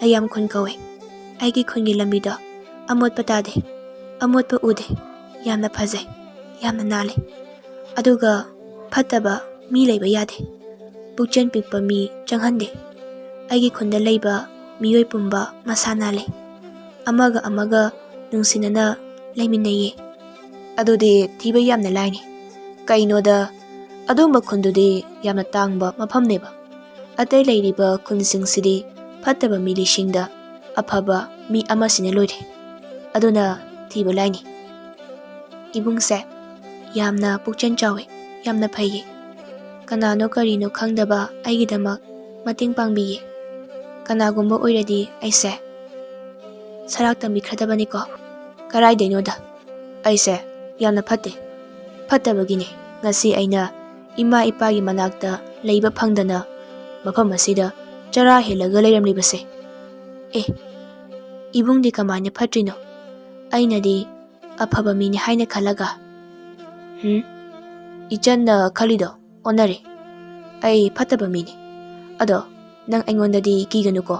ꯂꯩꯌꯥꯝ ꯈꯨꯟ ꯀꯧꯏ꯫ ꯑꯩꯒꯤ ꯈꯨꯟꯒꯤ ꯂꯝꯕꯤꯗꯣ ꯑꯃꯣꯠꯄ ꯇꯥꯗꯦ, ꯑꯃꯣꯠꯄ ꯎꯗꯦ, ꯌꯥꯝꯅ ꯐꯖꯩ, ꯌꯥꯝꯅ ꯅꯥꯜꯂꯤ꯫ ꯑꯗꯨꯒ ꯐꯠꯇꯕ ꯃꯤ ꯂꯩꯕ ꯌꯥꯗꯦ꯫ ꯄꯨꯛꯆꯦꯜ ꯄꯤꯛꯄ ꯃꯤ ꯆꯪꯍꯟꯗꯦ꯫ ꯑꯩꯒꯤ ꯈꯨꯟꯗ ꯂꯩꯕ ꯃꯤꯑꯣꯏ ꯄꯨꯝꯕ ꯃꯁꯥ ꯅꯥꯜꯂꯤ꯫ ꯑꯃꯒ ꯑꯃꯒ ꯅꯨꯡꯁꯤꯅꯅ ꯂꯩꯃꯤꯟꯅꯩꯌꯦ꯫" "ꯑꯗꯨꯗꯤ ꯊꯤꯕ ꯌꯥꯝꯅ ꯂꯥꯏꯅꯤ꯫ ꯀꯩꯅꯣꯗ, ꯑꯗꯨꯝꯕ ꯈꯨꯟꯗꯨꯗꯤ ꯌꯥꯝꯅ ꯇꯥꯡꯕ ꯃꯐꯝꯅꯦꯕ꯫ ꯑꯇꯩ ꯂꯩꯔꯤꯕ ꯈꯨꯟꯁꯤꯡꯁꯤꯗꯤ ꯐꯠꯇꯕ ꯃꯤ ꯂꯤꯁꯤꯡꯗ ꯑꯐꯕ ꯃꯤ ꯑꯃꯁꯤꯅ ꯂꯣꯏꯔꯦ꯫ ꯑꯗꯨꯅ ꯊꯤꯕ ꯂꯥꯏꯅꯤ꯫" "ꯏꯕꯨꯡꯁꯦ ꯌꯥꯝꯅ ꯄꯨꯛꯆꯦꯜ ꯆꯥꯎꯏ, ꯌꯥꯝꯅ ꯐꯩꯌꯦ꯫ ꯀꯅꯥꯅꯣ ꯀꯔꯤꯅꯣ ꯈꯪꯗꯕ ꯑꯩꯒꯤꯗꯃꯛ ꯃꯇꯦꯡ ꯄꯥꯡꯕꯤꯌꯦ꯫ ꯀꯅꯥꯒꯨꯝꯕ ꯑꯣꯏꯔꯗꯤ ꯑꯩꯁꯦ ꯁꯔꯥꯛ ꯇꯝꯕꯤꯈ꯭ꯔꯗꯕꯅꯤꯀꯣ꯫" "ꯀꯔꯥꯏꯗꯩꯅꯣꯗ, ꯑꯩꯁꯦ ꯌꯥꯝꯅ ꯐꯠꯇꯦ꯫ ꯐꯠꯇꯕꯒꯤꯅꯦ ꯉꯁꯤ ꯑꯩꯅ ꯏꯃꯥ ꯏꯄꯥꯒꯤ ꯃꯅꯥꯛꯇ ꯂꯩꯕ ꯐꯪꯗꯅ ꯃꯐꯝ ꯑꯁꯤꯗ ꯆꯔꯥ ꯍꯦꯜꯂꯒ ꯂꯩꯔꯝꯂꯤꯕꯁꯦ꯫" "ꯑꯦ, ꯏꯕꯨꯡꯗꯤ ꯀꯃꯥꯏꯅ ꯐꯠꯇ꯭ꯔꯤꯅꯣ? ꯑꯩꯅꯗꯤ ꯑꯐꯕ ꯃꯤꯅꯤ ꯍꯥꯏꯅ ꯈꯜꯂꯒ꯫" "ꯍꯨꯝ, ꯏꯆꯟꯅ ꯈꯜꯂꯤꯗꯣ ꯑꯣꯟꯅꯔꯦ꯫ ꯑꯩ ꯐꯠꯇꯕ ꯃꯤꯅꯤ꯫ ꯑꯗꯣ ꯅꯪ ꯑꯩꯉꯣꯟꯗꯗꯤ ꯀꯤꯒꯅꯨꯀꯣ꯫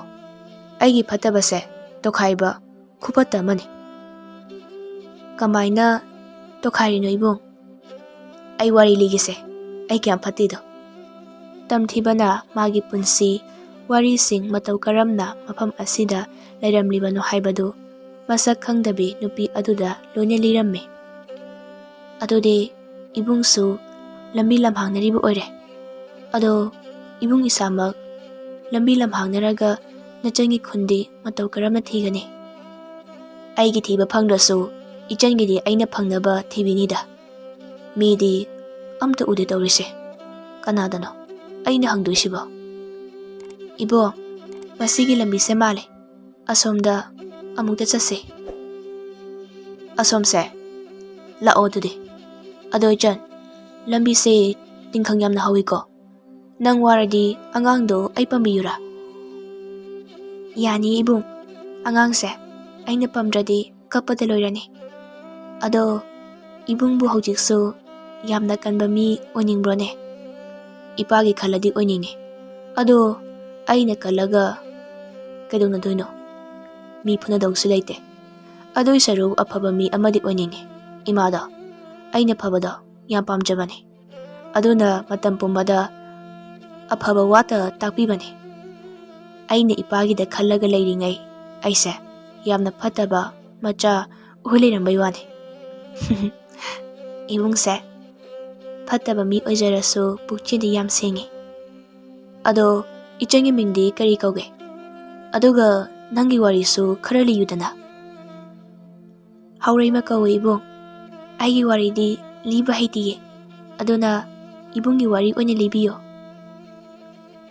ꯑꯩꯒꯤ ꯐꯠꯇꯕꯁꯦ ꯇꯣꯈꯥꯏꯕ ꯈꯨꯐꯠꯇ ꯑꯃꯅꯤ꯫" "ꯀꯃꯥꯏꯅ ꯇꯣꯈꯥꯏꯔꯤꯅꯣ ꯏꯕꯨꯡ? ꯑꯩ ꯋꯥꯔꯤ ꯂꯤꯒꯦꯁꯦ, ꯑꯩ ꯀꯌꯥꯝ ꯐꯠꯇꯦꯗꯣ꯫" ꯇꯝꯊꯤꯕꯅ ꯃꯥꯒꯤ ꯄꯨꯟꯁꯤ ꯋꯥꯔꯤꯁꯤꯡ ꯃꯇꯧ ꯀꯔꯝꯅ ꯃꯐꯝ ꯑꯁꯤꯗ ꯂꯩꯔꯝꯂꯤꯕꯅꯣ ꯍꯥꯏꯕꯗꯨ ꯃꯁꯛ ꯈꯪꯗꯕꯤ ꯅꯨꯄꯤ ꯑꯗꯨꯗ ꯂꯣꯏꯅ ꯂꯤꯔꯝꯃꯤ꯫ "ꯑꯗꯨꯗꯤ ꯏꯕꯨꯡꯁꯨ ꯂꯝꯕꯤ ꯂꯝꯍꯥꯡꯅꯔꯤꯕ ꯑꯣꯏꯔꯦ꯫ ꯑꯗꯣ ꯏꯕꯨꯡ ꯏꯁꯥꯃꯛ ꯂꯝꯕꯤ ꯂꯝꯍꯥꯡꯅꯔꯒ ꯅꯆꯟꯒꯤ ꯈꯨꯟꯗꯤ ꯃꯇꯧ ꯀꯔꯝꯅ ꯊꯤꯒꯅꯤ?" "ꯑꯩꯒꯤ ꯊꯤꯕ ꯐꯪꯗ꯭ꯔꯁꯨ ꯏꯆꯟꯒꯤꯗꯤ ꯑꯩꯅ ꯐꯪꯅꯕ ꯊꯤꯕꯤꯅꯤꯗ꯫ ꯃꯤꯗꯤ ꯑꯝꯇ ꯎꯗꯦ ꯇꯧꯔꯤꯁꯦ꯫ ꯀꯅꯥꯗꯅꯣ ꯑꯩꯅ ꯍꯪꯗꯣꯏꯁꯤꯕꯣ? ꯏꯕꯣ, ꯃꯁꯤꯒꯤ ꯂꯝꯕꯤꯁꯦ ꯃꯥꯜꯂꯦ꯫ ꯑꯁꯣꯝꯗ ꯑꯃꯨꯛꯇ ꯆꯠꯁꯦ꯫ ꯑꯁꯣꯝꯁꯦ? ꯂꯥꯛꯑꯣ ꯑꯗꯨꯗꯤ꯫ ꯑꯗꯣ ꯏꯆꯟ, ꯂꯝꯕꯤꯁꯦ ꯇꯤꯡꯈꯪ ꯌꯥꯝꯅ ꯍꯧꯋꯤꯀꯣ꯫ ꯅꯪ ꯋꯥꯔꯗꯤ ꯑꯉꯥꯡꯗꯣ ꯑꯩ ꯄꯝꯕꯤꯌꯨꯔꯥ? ꯌꯥꯅꯤ ꯏꯕꯨꯡ꯫ ꯑꯉꯥꯡꯁꯦ ꯑꯩꯅ ꯄꯝꯗ꯭ꯔꯗꯤ ꯀꯞꯄꯗ ꯂꯣꯏꯔꯅꯤ꯫ ꯑꯗꯣ ꯏꯕꯨꯡꯕꯨ ꯍꯧꯖꯤꯛꯁꯨ ꯌꯥꯝꯅ ꯀꯟꯕ ꯃꯤ ꯑꯣꯏꯅꯤꯡꯕ꯭ꯔꯣꯅꯦ? ꯏꯄꯥꯒꯤ ꯈꯜꯂꯗꯤ ꯑꯣꯏꯅꯤꯡꯉꯤ꯫ ꯑꯗꯣ ꯑꯩꯅ ꯀꯜꯂꯒ ꯀꯩꯗꯧꯅꯗꯣꯏꯅꯣ? ꯃꯤ ꯐꯨꯅꯗꯧꯁꯨ ꯂꯩꯇꯦ꯫ ꯑꯗꯨꯏ ꯁꯔꯨꯛ ꯑꯐꯕ ꯃꯤ ꯑꯃꯗꯤ ꯑꯣꯏꯅꯤꯡꯉꯤ꯫ ꯏꯃꯥꯗꯣ ꯑꯩꯅ ꯐꯕꯗꯣ ꯌꯥꯝ ꯄꯥꯝꯖꯕꯅꯤ꯫ ꯑꯗꯨꯅ ꯃꯇꯝ ꯄꯨꯝꯕꯗ ꯑꯐꯕ ꯋꯥꯇ ꯇꯥꯛꯄꯤꯕꯅꯤ꯫ ꯑꯩꯅ ꯏꯄꯥꯒꯤꯗ ꯈꯜꯂꯒ ꯂꯩꯔꯤꯉꯩ ꯑꯩꯁꯦ ꯌꯥꯝꯅ ꯐꯠꯇꯕ ꯃꯆꯥ ꯑꯣꯏ ꯂꯩꯔꯝꯕꯩ ꯋꯥꯅꯤ꯫ ꯏꯕꯨꯡꯁꯦ ꯐꯠꯇꯕ ꯃꯤ ꯑꯣꯏꯖꯔꯁꯨ ꯄꯨꯛꯆꯦꯜꯗꯤ ꯌꯥꯝ ꯁꯦꯡꯉꯤ꯫ ꯑꯗꯣ ꯏꯆꯟꯒꯤ ꯃꯤꯡꯗꯤ ꯀꯔꯤ ꯀꯧꯒꯦ? ꯑꯗꯨꯒ ꯅꯪꯒꯤ ꯋꯥꯔꯤꯁꯨ ꯈꯔ ꯂꯤꯌꯨꯗꯅ꯫ ꯍꯧꯔꯩꯃ ꯀꯧꯏ ꯏꯕꯨꯡ꯫ ꯑꯩꯒꯤ ꯋꯥꯔꯤꯗꯤ ꯂꯤꯕ ꯍꯩꯇꯤꯌꯦ꯫ ꯑꯗꯨꯅ ꯏꯕꯨꯡꯒꯤ ꯋꯥꯔꯤ ꯑꯣꯏꯅ ꯂꯤꯕꯤꯌꯣ꯫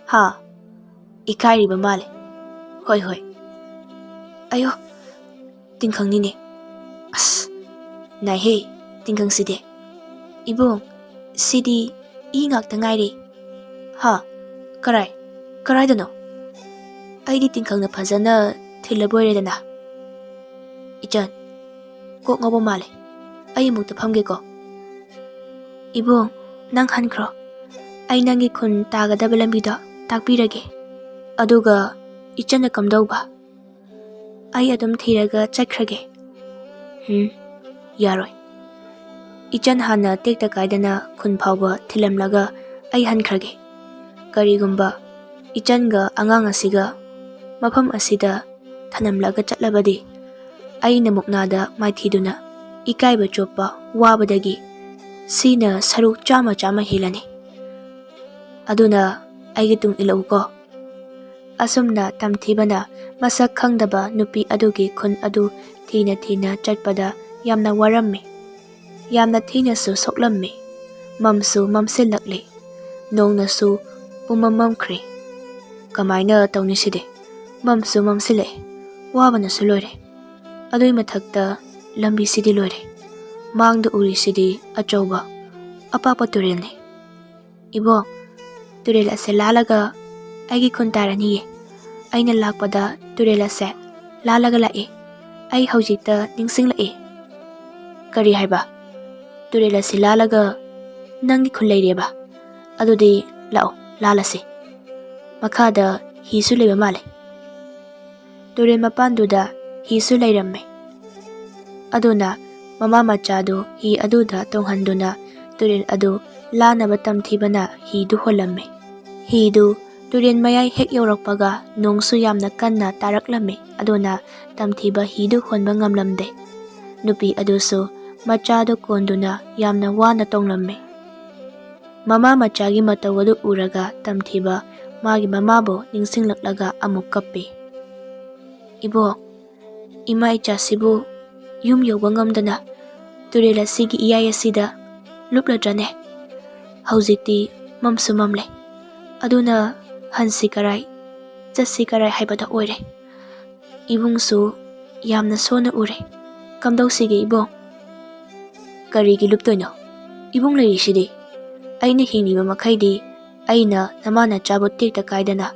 ꯍꯥ? ꯏꯀꯥꯏꯔꯤꯕ ꯃꯥꯜꯂꯦ꯫ ꯍꯣꯏ, ꯍꯣꯏ꯫ ꯑꯌꯣ, ꯇꯤꯡꯈꯪꯅꯤꯅꯦ꯫ ꯑꯁ, ꯅꯥꯏꯍꯦ, ꯇꯤꯡꯈꯪꯁꯤꯗꯤ꯫ ꯏꯕꯨꯡ, ꯁꯤꯗꯤ ꯏ ꯉꯥꯛꯇ ꯉꯥꯏꯔꯦ꯫ ꯍꯥ? ꯀꯔꯥꯏ? ꯀꯔꯥꯏꯗꯅꯣ? ꯑꯩꯒꯤ ꯇꯤꯡꯈꯪꯅ ꯐꯖꯅ ꯊꯤꯜꯂꯕꯣꯏꯔꯦꯗꯅ꯫ ꯏꯆꯟ, ꯀꯣꯛ ꯉꯥꯎꯕ ꯃꯥꯜꯂꯦ꯫ ꯑꯩ ꯑꯃꯨꯛꯇ ꯐꯝꯒꯦꯀꯣ꯫ ꯏꯕꯨꯡ, ꯅꯪ ꯍꯟꯈ꯭ꯔꯣ꯫ ꯑꯩ ꯅꯪꯒꯤ ꯈꯨꯟ ꯇꯥꯒꯗꯕ ꯂꯝꯕꯤꯗꯣ ꯇꯥꯛꯄꯤꯔꯒꯦ꯫ ꯑꯗꯨꯒ ꯏꯆꯟꯅ ꯀꯝꯗꯧꯕ? ꯑꯩ ꯑꯗꯨꯝ ꯊꯤꯔꯒ ꯆꯠꯈ꯭ꯔꯒꯦ꯫ ꯎꯝ, ꯌꯥꯔꯣꯏ꯫ ꯏꯆꯟ ꯍꯥꯟꯅ ꯇꯦꯛꯇ ꯀꯥꯏꯗꯅ ꯈꯨꯟ ꯐꯥꯎꯕ ꯊꯤꯜꯂꯝꯂꯒ ꯑꯩ ꯍꯟꯈ꯭ꯔꯒꯦ꯫ ꯀꯔꯤꯒꯨꯝꯕ ꯏꯆꯟꯒ ꯑꯉꯥꯡ ꯑꯁꯤꯒ ꯃꯐꯝ ꯑꯁꯤꯗ ꯊꯅꯝꯂꯒ ꯆꯠꯂꯕꯗꯤ ꯑꯩꯅ ꯃꯨꯛꯅꯥꯗ ꯃꯥꯏꯊꯤꯗꯨꯅ ꯏꯀꯥꯏꯕ ꯆꯣꯞꯄ ꯋꯥꯕꯗꯒꯤ ꯁꯤꯅ ꯁꯔꯨꯛ ꯆꯥꯝꯃ ꯆꯥꯝꯃ ꯍꯦꯜꯂꯅꯤ꯫ ꯑꯗꯨꯅ ꯑꯩꯒꯤ ꯇꯨꯡ ꯏꯜꯂꯛꯎꯀꯣ꯫ ꯑꯁꯨꯝꯅ ꯇꯝꯊꯤꯕꯅ ꯃꯁꯛ ꯈꯪꯗꯕ ꯅꯨꯄꯤ ꯑꯗꯨꯒꯤ ꯈꯨꯟ ꯑꯗꯨ ꯊꯤꯅ ꯊꯤꯅ ꯆꯠꯄꯗ ꯌꯥꯝꯅ ꯋꯥꯔꯝꯃꯤ꯫ ꯌꯥꯝꯅ ꯊꯤꯅꯁꯨ ꯁꯣꯛꯂꯝꯃꯤ꯫ ꯃꯝꯁꯨ ꯃꯝꯁꯤꯜꯂꯛꯂꯤ꯫ ꯅꯣꯡꯅꯁꯨ ꯄꯨꯝꯃꯝ ꯃꯝꯈ꯭ꯔꯦ꯫ "ꯀꯃꯥꯏꯅ ꯇꯧꯅꯤ ꯁꯤꯗꯤ? ꯃꯝꯁꯨ ꯃꯝꯁꯤꯜꯂꯛꯑꯦ꯫ ꯋꯥꯕꯅꯁꯨ ꯂꯣꯏꯔꯦ꯫ ꯑꯗꯨꯏ ꯃꯊꯛꯇ ꯂꯝꯕꯤꯁꯤꯗꯤ ꯂꯣꯏꯔꯦ꯫ ꯃꯥꯡꯗ ꯎꯔꯤꯁꯤꯗꯤ ꯑꯆꯧꯕ ꯑꯄꯥꯛꯄ ꯇꯨꯔꯦꯜꯅꯤ꯫ ꯏꯕꯣ, ꯇꯨꯔꯦꯜ ꯑꯁꯦ ꯂꯥꯜꯂꯒ ꯑꯩꯒꯤ ꯈꯨꯟ ꯇꯥꯔꯅꯤꯌꯦ꯫ ꯑꯩꯅ ꯂꯥꯛꯄꯗ ꯇꯨꯔꯦꯜ ꯑꯁꯦ ꯂꯥꯜꯂꯒ ꯂꯥꯛꯑꯦ꯫ ꯑꯩ ꯍꯧꯖꯤꯛꯇ ꯅꯤꯡꯁꯤꯡꯂꯛꯑꯦ꯫" "ꯀꯔꯤ ꯍꯥꯏꯕ? ꯇꯨꯔꯦꯜ ꯑꯁꯤ ꯂꯥꯜꯂꯒ ꯅꯪꯒꯤ ꯈꯨꯜ ꯂꯩꯔꯦꯕ? ꯑꯗꯨꯗꯤ ꯂꯥꯛꯑꯣ, ꯂꯥꯜꯂꯁꯤ꯫ ꯃꯈꯥꯗ ꯍꯤꯁꯨ ꯂꯩꯕ ꯃꯥꯜꯂꯦ꯫" ꯇꯨꯔꯦꯜ ꯃꯄꯥꯟꯗꯨꯗ ꯍꯤꯁꯨ ꯂꯩꯔꯝꯃꯦ꯫ ꯑꯗꯨꯅ ꯃꯃꯥ ꯃꯆꯥꯗꯨ ꯍꯤ ꯑꯗꯨꯗ ꯇꯣꯡꯍꯟꯗꯨꯅ ꯇꯨꯔꯦꯜ ꯑꯗꯨ ꯂꯥꯟꯅꯕ ꯇꯝꯊꯤꯕꯅ ꯍꯤꯗꯨ ꯍꯣꯜꯂꯝꯃꯤ꯫ ꯍꯤꯗꯨ ꯇꯨꯔꯦꯜ ꯃꯌꯥꯏ ꯍꯦꯛ ꯌꯧꯔꯛꯄꯒ ꯅꯣꯡꯁꯨ ꯌꯥꯝꯅ ꯀꯟꯅ ꯇꯥꯔꯛꯂꯝꯃꯤ꯫ ꯑꯗꯨꯅ ꯇꯝꯊꯤꯕ ꯍꯤꯗꯨ ꯍꯣꯟꯕ ꯉꯝꯂꯝꯗꯦ꯫ ꯅꯨꯄꯤ ꯑꯗꯨꯁꯨ ꯃꯆꯥꯗꯨ ꯀꯣꯟꯗꯨꯅ ꯌꯥꯝꯅ ꯋꯥꯅ ꯇꯣꯡꯂꯝꯃꯤ꯫ ꯃꯃꯥ ꯃꯆꯥꯒꯤ ꯃꯇꯧ ꯑꯗꯨ ꯎꯔꯒ ꯇꯝꯊꯤꯕ ꯃꯥꯒꯤ ꯃꯃꯥꯕꯨ ꯅꯤꯡꯁꯤꯡꯂꯛꯂꯒ ꯑꯃꯨꯛ ꯀꯞꯄꯤ꯫ "ꯏꯕꯣ, ꯏꯃꯥ ꯏꯆꯥꯁꯤꯕꯨ ꯌꯨꯝ ꯌꯧꯕ ꯉꯝꯗꯅ ꯇꯨꯔꯦꯜ ꯑꯁꯤꯒꯤ ꯏꯌꯥꯏ ꯑꯁꯤꯗ ꯂꯨꯞꯂꯗ꯭ꯔꯅꯦ? ꯍꯧꯖꯤꯛꯇꯤ ꯃꯝꯁꯨ ꯃꯝꯂꯦ꯫ ꯑꯗꯨꯅ ꯍꯟꯁꯤ ꯀꯔꯥꯏ, ꯆꯠꯁꯤ ꯀꯔꯥꯏ ꯍꯥꯏꯕꯗꯣ ꯑꯣꯏꯔꯦ꯫ ꯏꯕꯨꯡꯁꯨ ꯌꯥꯝꯅ ꯁꯣꯟꯅ ꯎꯔꯦ꯫ ꯀꯝꯗꯧꯁꯤꯒꯦ ꯏꯕꯣ?" "ꯀꯔꯤꯒꯤ ꯂꯨꯞꯇꯣꯏꯅꯣ? ꯏꯕꯨꯡ ꯂꯩꯔꯤꯁꯤꯗꯤ꯫ ꯑꯩꯅ ꯍꯤꯡꯂꯤꯕ ꯃꯈꯩꯗꯤ ꯑꯩꯅ ꯅꯃꯥ ꯅꯆꯥꯕꯨ ꯇꯦꯛꯇ ꯀꯥꯏꯗꯅ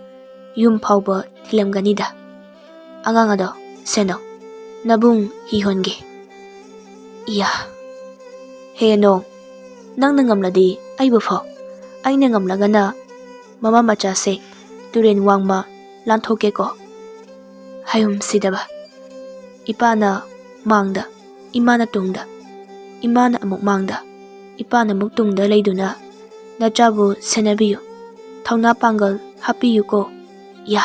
ꯌꯨꯝ ꯐꯥꯎꯕ ꯊꯤꯜꯂꯝꯒꯅꯤꯗ꯫ ꯑꯉꯥꯡ ꯑꯗꯣ, ꯁꯦꯟꯅꯧ꯫ ꯅꯕꯨꯡ ꯍꯤ ꯍꯣꯟꯒꯦ꯫" "ꯏꯌꯥ, ꯍꯦ ꯅꯣꯡ, ꯅꯪꯅ ꯉꯝꯂꯗꯤ ꯑꯩꯕꯨ ꯐꯥꯎ, ꯑꯩꯅ ꯉꯝꯂꯒꯅ ꯃꯃꯥ ꯃꯆꯥꯁꯦ ꯇꯨꯔꯦꯟ ꯋꯥꯡꯃ ꯂꯥꯟꯊꯣꯛꯀꯦꯀꯣ꯫" ꯍꯥꯏꯍꯨꯝ ꯁꯤꯗꯕ꯫ ꯏꯄꯥꯅ ꯃꯥꯡꯗ, ꯏꯃꯥꯅ ꯇꯨꯡꯗ, ꯏꯃꯥꯅ ꯑꯃꯨꯛ ꯃꯥꯡꯗ, ꯏꯄꯥꯅ ꯑꯃꯨꯛ ꯇꯨꯡꯗ ꯂꯩꯗꯨꯅ, "ꯅꯆꯥꯕꯨ ꯁꯦꯟꯅꯕꯤꯌꯨ, ꯊꯧꯅꯥ ꯄꯥꯡꯒꯜ ꯍꯥꯞꯄꯤꯌꯨꯀꯣ꯫ ꯌꯥ!"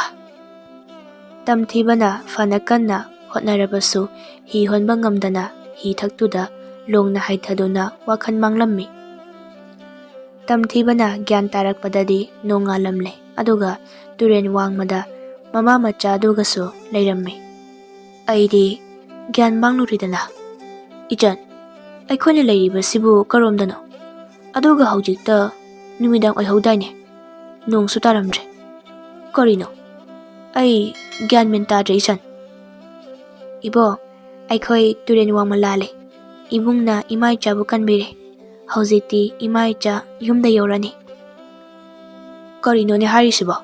ꯇꯝꯊꯤꯕꯅ ꯐꯅ ꯀꯟꯅ ꯍꯣꯠꯅꯔꯕꯁꯨ ꯍꯤ ꯍꯣꯟꯕ ꯉꯝꯗꯅ ꯍꯤ ꯊꯛꯇꯨꯗ ꯂꯣꯡꯅ ꯍꯥꯏꯊꯗꯨꯅ ꯋꯥꯈꯜ ꯃꯥꯡꯂꯝꯃꯤ꯫ ꯇꯝꯊꯤꯕꯅ ꯒ꯭ꯌꯥꯟ ꯇꯥꯔꯛꯄꯗꯗꯤ ꯅꯣꯡꯉꯥꯜꯂꯝꯂꯦ, ꯑꯗꯨꯒ ꯇꯨꯔꯦꯟ ꯋꯥꯡꯃꯗ ꯃꯃꯥ ꯃꯆꯥꯗꯨꯒꯁꯨ ꯂꯩꯔꯝꯃꯤ꯫ ꯑꯩꯗꯤ ꯒ꯭ꯌꯥꯟ ꯃꯥꯡꯂꯨꯔꯦꯗꯅ꯫ "ꯏꯆꯟ, ꯑꯩꯈꯣꯏꯅ ꯂꯩꯔꯤꯕꯁꯤꯕꯨ ꯀꯔꯣꯝꯗꯅꯣ? ꯑꯗꯨꯒ ꯍꯧꯖꯤꯛꯇ ꯅꯨꯃꯤꯗꯥꯡ ꯑꯣꯏꯍꯧꯗꯥꯏꯅꯦ? ꯅꯣꯡꯁꯨ ꯇꯥꯔꯝꯗ꯭ꯔꯦ꯫ ꯀꯔꯤꯅꯣ? ꯑꯩ ꯒ꯭ꯌꯥꯟ ꯃꯦꯟ ꯇꯥꯗ꯭ꯔꯦ, ꯏꯆꯟ꯫ ꯏꯕꯣ, ꯑꯩꯈꯣꯏ ꯇꯨꯔꯦꯟ ꯋꯥꯡꯃ ꯂꯥꯜꯂꯦ꯫ ꯏꯕꯨꯡꯅ ꯏꯃꯥ ꯏꯆꯥꯕꯨ ꯀꯟꯕꯤꯔꯦ꯫ ꯍꯧꯖꯤꯛꯇꯤ ꯏꯃꯥ ꯏꯆꯥ ꯌꯨꯝꯗ ꯌꯧꯔꯅꯤ꯫ ꯀꯔꯤꯅꯣꯅꯦ ꯍꯥꯏꯔꯤꯁꯤꯕꯣ?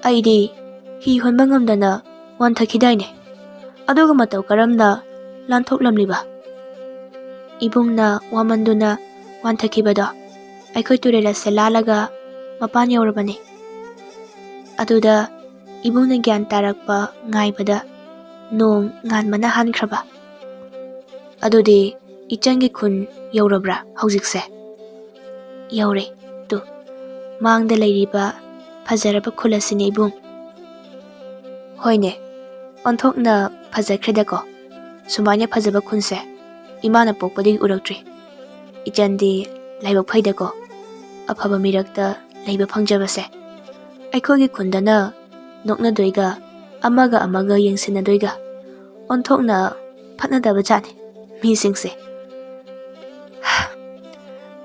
ꯑꯩꯗꯤ ꯍꯤ ꯍꯣꯟꯕ ꯉꯝꯗꯅ ꯋꯥꯟꯊꯈꯤꯗꯥꯏꯅꯦ? ꯑꯗꯨꯒ ꯃꯇꯧ ꯀꯔꯝꯅ ꯂꯥꯟꯊꯣꯛꯂꯝꯂꯤꯕ? ꯏꯕꯨꯡꯅ ꯋꯥꯃꯟꯗꯨꯅ ꯋꯥꯟꯊꯈꯤꯕꯗꯣ ꯑꯩꯈꯣꯏ ꯇꯨꯔꯦꯜ ꯑꯁꯦ ꯂꯥꯜꯂꯒ ꯃꯄꯥꯟ ꯌꯧꯔꯕꯅꯤ꯫ ꯑꯗꯨꯗ ꯏꯕꯨꯡꯅ ꯒ꯭ꯌꯥꯟ ꯇꯥꯔꯛꯄ ꯉꯥꯏꯕꯗ ꯅꯣꯡ ꯉꯥꯟꯕꯅ ꯍꯥꯟꯈ꯭ꯔꯕ꯫ ꯑꯗꯨꯗꯤ ꯏꯆꯟꯒꯤ ꯈꯨꯟ ꯌꯧꯔꯕ꯭ꯔꯥ ꯍꯧꯖꯤꯛꯁꯦ? ꯌꯧꯔꯦ꯫ ꯇꯨ, ꯃꯥꯡꯗ ꯂꯩꯔꯤꯕ ꯐꯖꯔꯕ ꯈꯨꯜ ꯑꯁꯤꯅꯦ, ꯏꯕꯨꯡ꯫ ꯍꯣꯏꯅꯦ, ꯑꯣꯟꯊꯣꯛꯅ ꯐꯖꯈ꯭ꯔꯦꯗꯀꯣ꯫ ꯁꯨꯃꯥꯏꯅ ꯐꯖꯕ ꯈꯨꯟꯁꯦ ꯏꯃꯥꯅ ꯄꯣꯛꯄꯗꯒꯤ ꯎꯔꯛꯇ꯭ꯔꯤ꯫ ꯏꯆꯟꯗꯤ ꯂꯥꯏꯕꯛ ꯐꯩꯗꯀꯣ, ꯑꯐꯕ ꯃꯤꯔꯛꯇ ꯂꯩꯕ ꯐꯪꯖꯕꯁꯦ꯫ ꯑꯩꯈꯣꯏꯒꯤ ꯈꯨꯟꯗꯅ ꯅꯣꯛꯅꯗꯣꯏꯒ, ꯑꯃꯒ ꯑꯃꯒ ꯌꯦꯡꯁꯤꯟꯅꯗꯣꯏꯒ꯫ ꯑꯣꯟꯊꯣꯛꯅ ꯐꯠꯅꯗꯕ ꯖꯥꯠꯅꯤ ꯃꯤꯁꯤꯡꯁꯦ꯫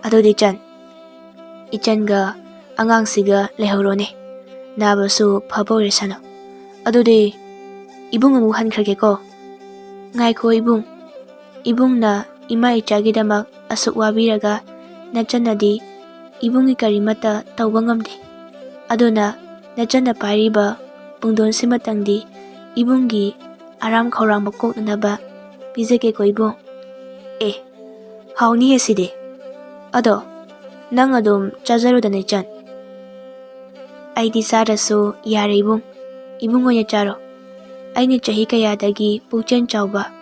ꯑꯗꯨꯗꯤ ꯏꯆꯟ, ꯏꯆꯟꯒ ꯑꯉꯥꯡꯁꯤꯒ ꯂꯩꯍꯧꯔꯣꯅꯦ꯫ ꯅꯥꯕꯁꯨ ꯐꯕ ꯑꯣꯏꯔꯁꯅꯨ꯫ ꯑꯗꯨꯗꯤ ꯏꯕꯨꯡ ꯑꯃꯨꯛ ꯍꯟꯈ꯭ꯔꯒꯦꯀꯣ꯫ ꯉꯥꯏꯈꯣ ꯏꯕꯨꯡ꯫ ꯏꯕꯨꯡꯅ ꯏꯃꯥ ꯏꯆꯥꯒꯤꯗꯃꯛ ꯑꯁꯨꯛ ꯋꯥꯕꯤꯔꯒ ꯅꯆꯟꯅꯗꯤ ꯏꯕꯨꯡꯒꯤ ꯀꯔꯤꯃꯠꯇ ꯇꯧꯕ ꯉꯝꯗꯦ꯫ ꯑꯗꯨꯅ ꯅꯆꯟꯅ ꯄꯥꯏꯔꯤꯕ ꯄꯨꯡꯗꯣꯟꯁꯤꯃꯇꯪꯗꯤ ꯏꯕꯨꯡꯒꯤ ꯑꯔꯥꯝ ꯈꯧꯔꯥꯡꯕ ꯀꯣꯛꯅꯅꯕ ꯄꯤꯖꯒꯦꯀꯣ ꯏꯕꯨꯡ꯫ ꯑꯦ, ꯍꯥꯎꯅꯤꯍꯦ ꯁꯤꯗꯤ꯫ ꯑꯗꯣ ꯅꯪ ꯑꯗꯨꯝ ꯆꯥꯖꯔꯣꯗꯅ ꯏꯆꯟ꯫ ꯑꯩꯗꯤ ꯆꯥꯗ꯭ꯔꯁꯨ ꯌꯥꯔꯦ ꯏꯕꯨꯡ꯫ ꯏꯕꯨꯡ ꯑꯣꯏꯅ ꯆꯥꯔꯣ꯫ ꯑꯩꯅ ꯆꯍꯤ ꯀꯌꯥꯗꯒꯤ ꯄꯨꯛꯆꯦꯜ ꯆꯥꯎꯕ,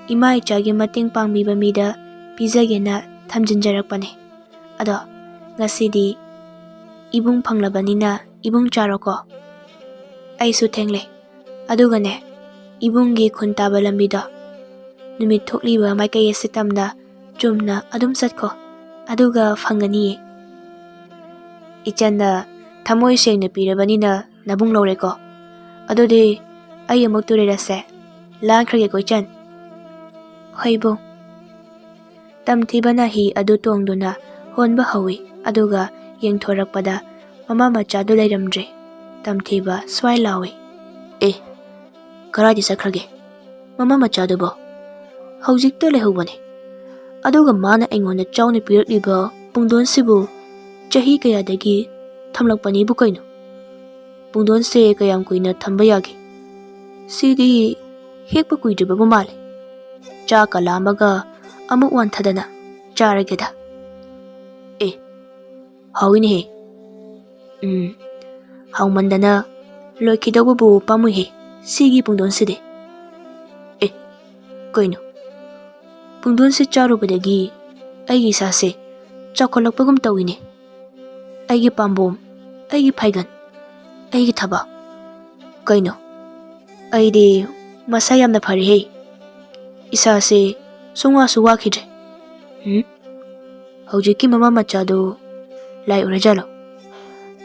ꯏꯃꯥ ꯏꯆꯥꯒꯤ ꯃꯇꯦꯡ ꯄꯥꯡꯕꯤꯕ ꯃꯤꯗ ꯄꯤꯖꯒꯦꯅ ꯊꯝꯖꯤꯟꯖꯔꯛꯄꯅꯦ꯫ ꯑꯗꯣ ꯉꯁꯤꯗꯤ ꯏꯕꯨꯡ ꯐꯪꯂꯕꯅꯤꯅ ꯏꯕꯨꯡ ꯆꯥꯔꯣꯀꯣ꯫ ꯑꯩꯁꯨ ꯊꯦꯡꯂꯦ꯫ ꯑꯗꯨꯒꯅꯦ, ꯏꯕꯨꯡꯒꯤ ꯈꯨꯟ ꯇꯥꯕ ꯂꯝꯕꯤꯗꯣ ꯅꯨꯃꯤꯠ ꯊꯣꯛꯂꯤꯕ ꯃꯥꯏꯀꯩ ꯑꯁꯤ ꯇꯝꯅ ꯆꯨꯝꯅ ꯑꯗꯨꯝ ꯆꯠꯈꯣ, ꯑꯗꯨꯒ ꯐꯪꯒꯅꯤꯌꯦ꯫ ꯏꯆꯟꯅ ꯊꯃꯣꯏ ꯁꯦꯡꯅ ꯄꯤꯔꯕꯅꯤꯅ ꯅꯕꯨꯡ ꯂꯧꯔꯦꯀꯣ꯫ ꯑꯗꯨꯗꯤ ꯑꯩ ꯑꯃꯨꯛ ꯇꯨꯔꯦꯜ ꯑꯁꯦ ꯂꯥꯟꯈ꯭ꯔꯒꯦꯀꯣ ꯏꯆꯟ꯫ ꯍꯣꯏ ꯏꯕꯨꯡ꯫ ꯇꯝꯊꯤꯕꯅ ꯍꯤ ꯑꯗꯨ ꯇꯣꯡꯗꯨꯅ ꯍꯣꯟꯕ ꯍꯧꯏ, ꯑꯗꯨꯒ ꯌꯦꯡꯊꯣꯔꯛꯄꯗ ꯃꯃꯥ ꯃꯆꯥꯗꯨ ꯂꯩꯔꯝꯗ꯭ꯔꯦ꯫ ꯇꯝꯊꯤꯕ ꯁ꯭ꯋꯥꯏ ꯂꯥꯎꯏ, "ꯑꯦ, ꯀꯔꯥꯏꯗ ꯆꯠꯈ꯭ꯔꯒꯦ ꯃꯃꯥ ꯃꯆꯥꯗꯨꯕꯣ? ꯍꯧꯖꯤꯛꯇ ꯂꯩꯍꯧꯕꯅꯦ꯫ ꯑꯗꯨꯒ ꯃꯥꯅ ꯑꯩꯉꯣꯟꯗ ꯆꯥꯎꯅ ꯄꯤꯔꯛꯂꯤꯕ ꯄꯨꯡꯗꯣꯟꯁꯤꯕꯨ ꯆꯍꯤ ꯀꯌꯥꯗꯒꯤ ꯊꯝꯂꯛꯄꯅꯤꯕꯨ ꯀꯩꯅꯣ? ꯄꯨꯡꯗꯣꯟꯁꯦ ꯀꯌꯥꯝ ꯀꯨꯏꯅ ꯊꯝꯕ ꯌꯥꯒꯦ? ꯁꯤꯗꯤ ꯍꯦꯛꯄ ꯀꯨꯏꯗ꯭ꯔꯤꯕꯕꯨ ꯃꯥꯜꯂꯦ꯫ ꯆꯥꯛꯀ ꯂꯥꯝꯃꯒ ꯑꯃꯨꯛ ꯋꯥꯟꯊꯗꯅ ꯆꯥꯔꯒꯦꯗ꯫ ꯑꯦ, ꯍꯥꯎꯏꯅꯦꯍꯦ꯫ ꯎꯝ, ꯍꯥꯎꯃꯟꯗꯅ ꯂꯣꯏꯈꯤꯗꯧꯕꯕꯨ ꯄꯥꯝꯃꯨꯏꯍꯦ, ꯁꯤꯒꯤ ꯄꯨꯡꯗꯣꯟꯁꯤꯗꯤ꯫ ꯑꯦ, ꯀꯩꯅꯣ? ꯄꯨꯡꯗꯣꯟꯁꯤ ꯆꯥꯔꯨꯕꯗꯒꯤ ꯑꯩꯒꯤ ꯏꯁꯥꯁꯦ ꯆꯥꯎꯈꯠꯂꯛꯄꯒꯨꯝ ꯇꯧꯏꯅꯦ꯫ ꯑꯩꯒꯤ ꯄꯥꯝꯕꯣꯝ, ꯑꯩꯒꯤ ꯐꯩꯒꯟ, ꯑꯩꯒꯤ ꯊꯕꯥꯛ꯫ ꯀꯩꯅꯣ? ꯑꯩꯗꯤ ꯃꯁꯥ ꯌꯥꯝꯅ ꯐꯔꯦꯍꯦ꯫ ꯏꯁꯥꯁꯦ ꯁꯨꯡꯋꯥꯁꯨ ꯋꯥꯈꯤꯗ꯭ꯔꯦ꯫ ꯎꯝ? ꯍꯧꯖꯤꯛꯀꯤ ꯃꯃꯥ ꯃꯆꯥꯗꯨ ꯂꯥꯏ ꯑꯣꯏꯔꯖꯥꯠꯂꯣ?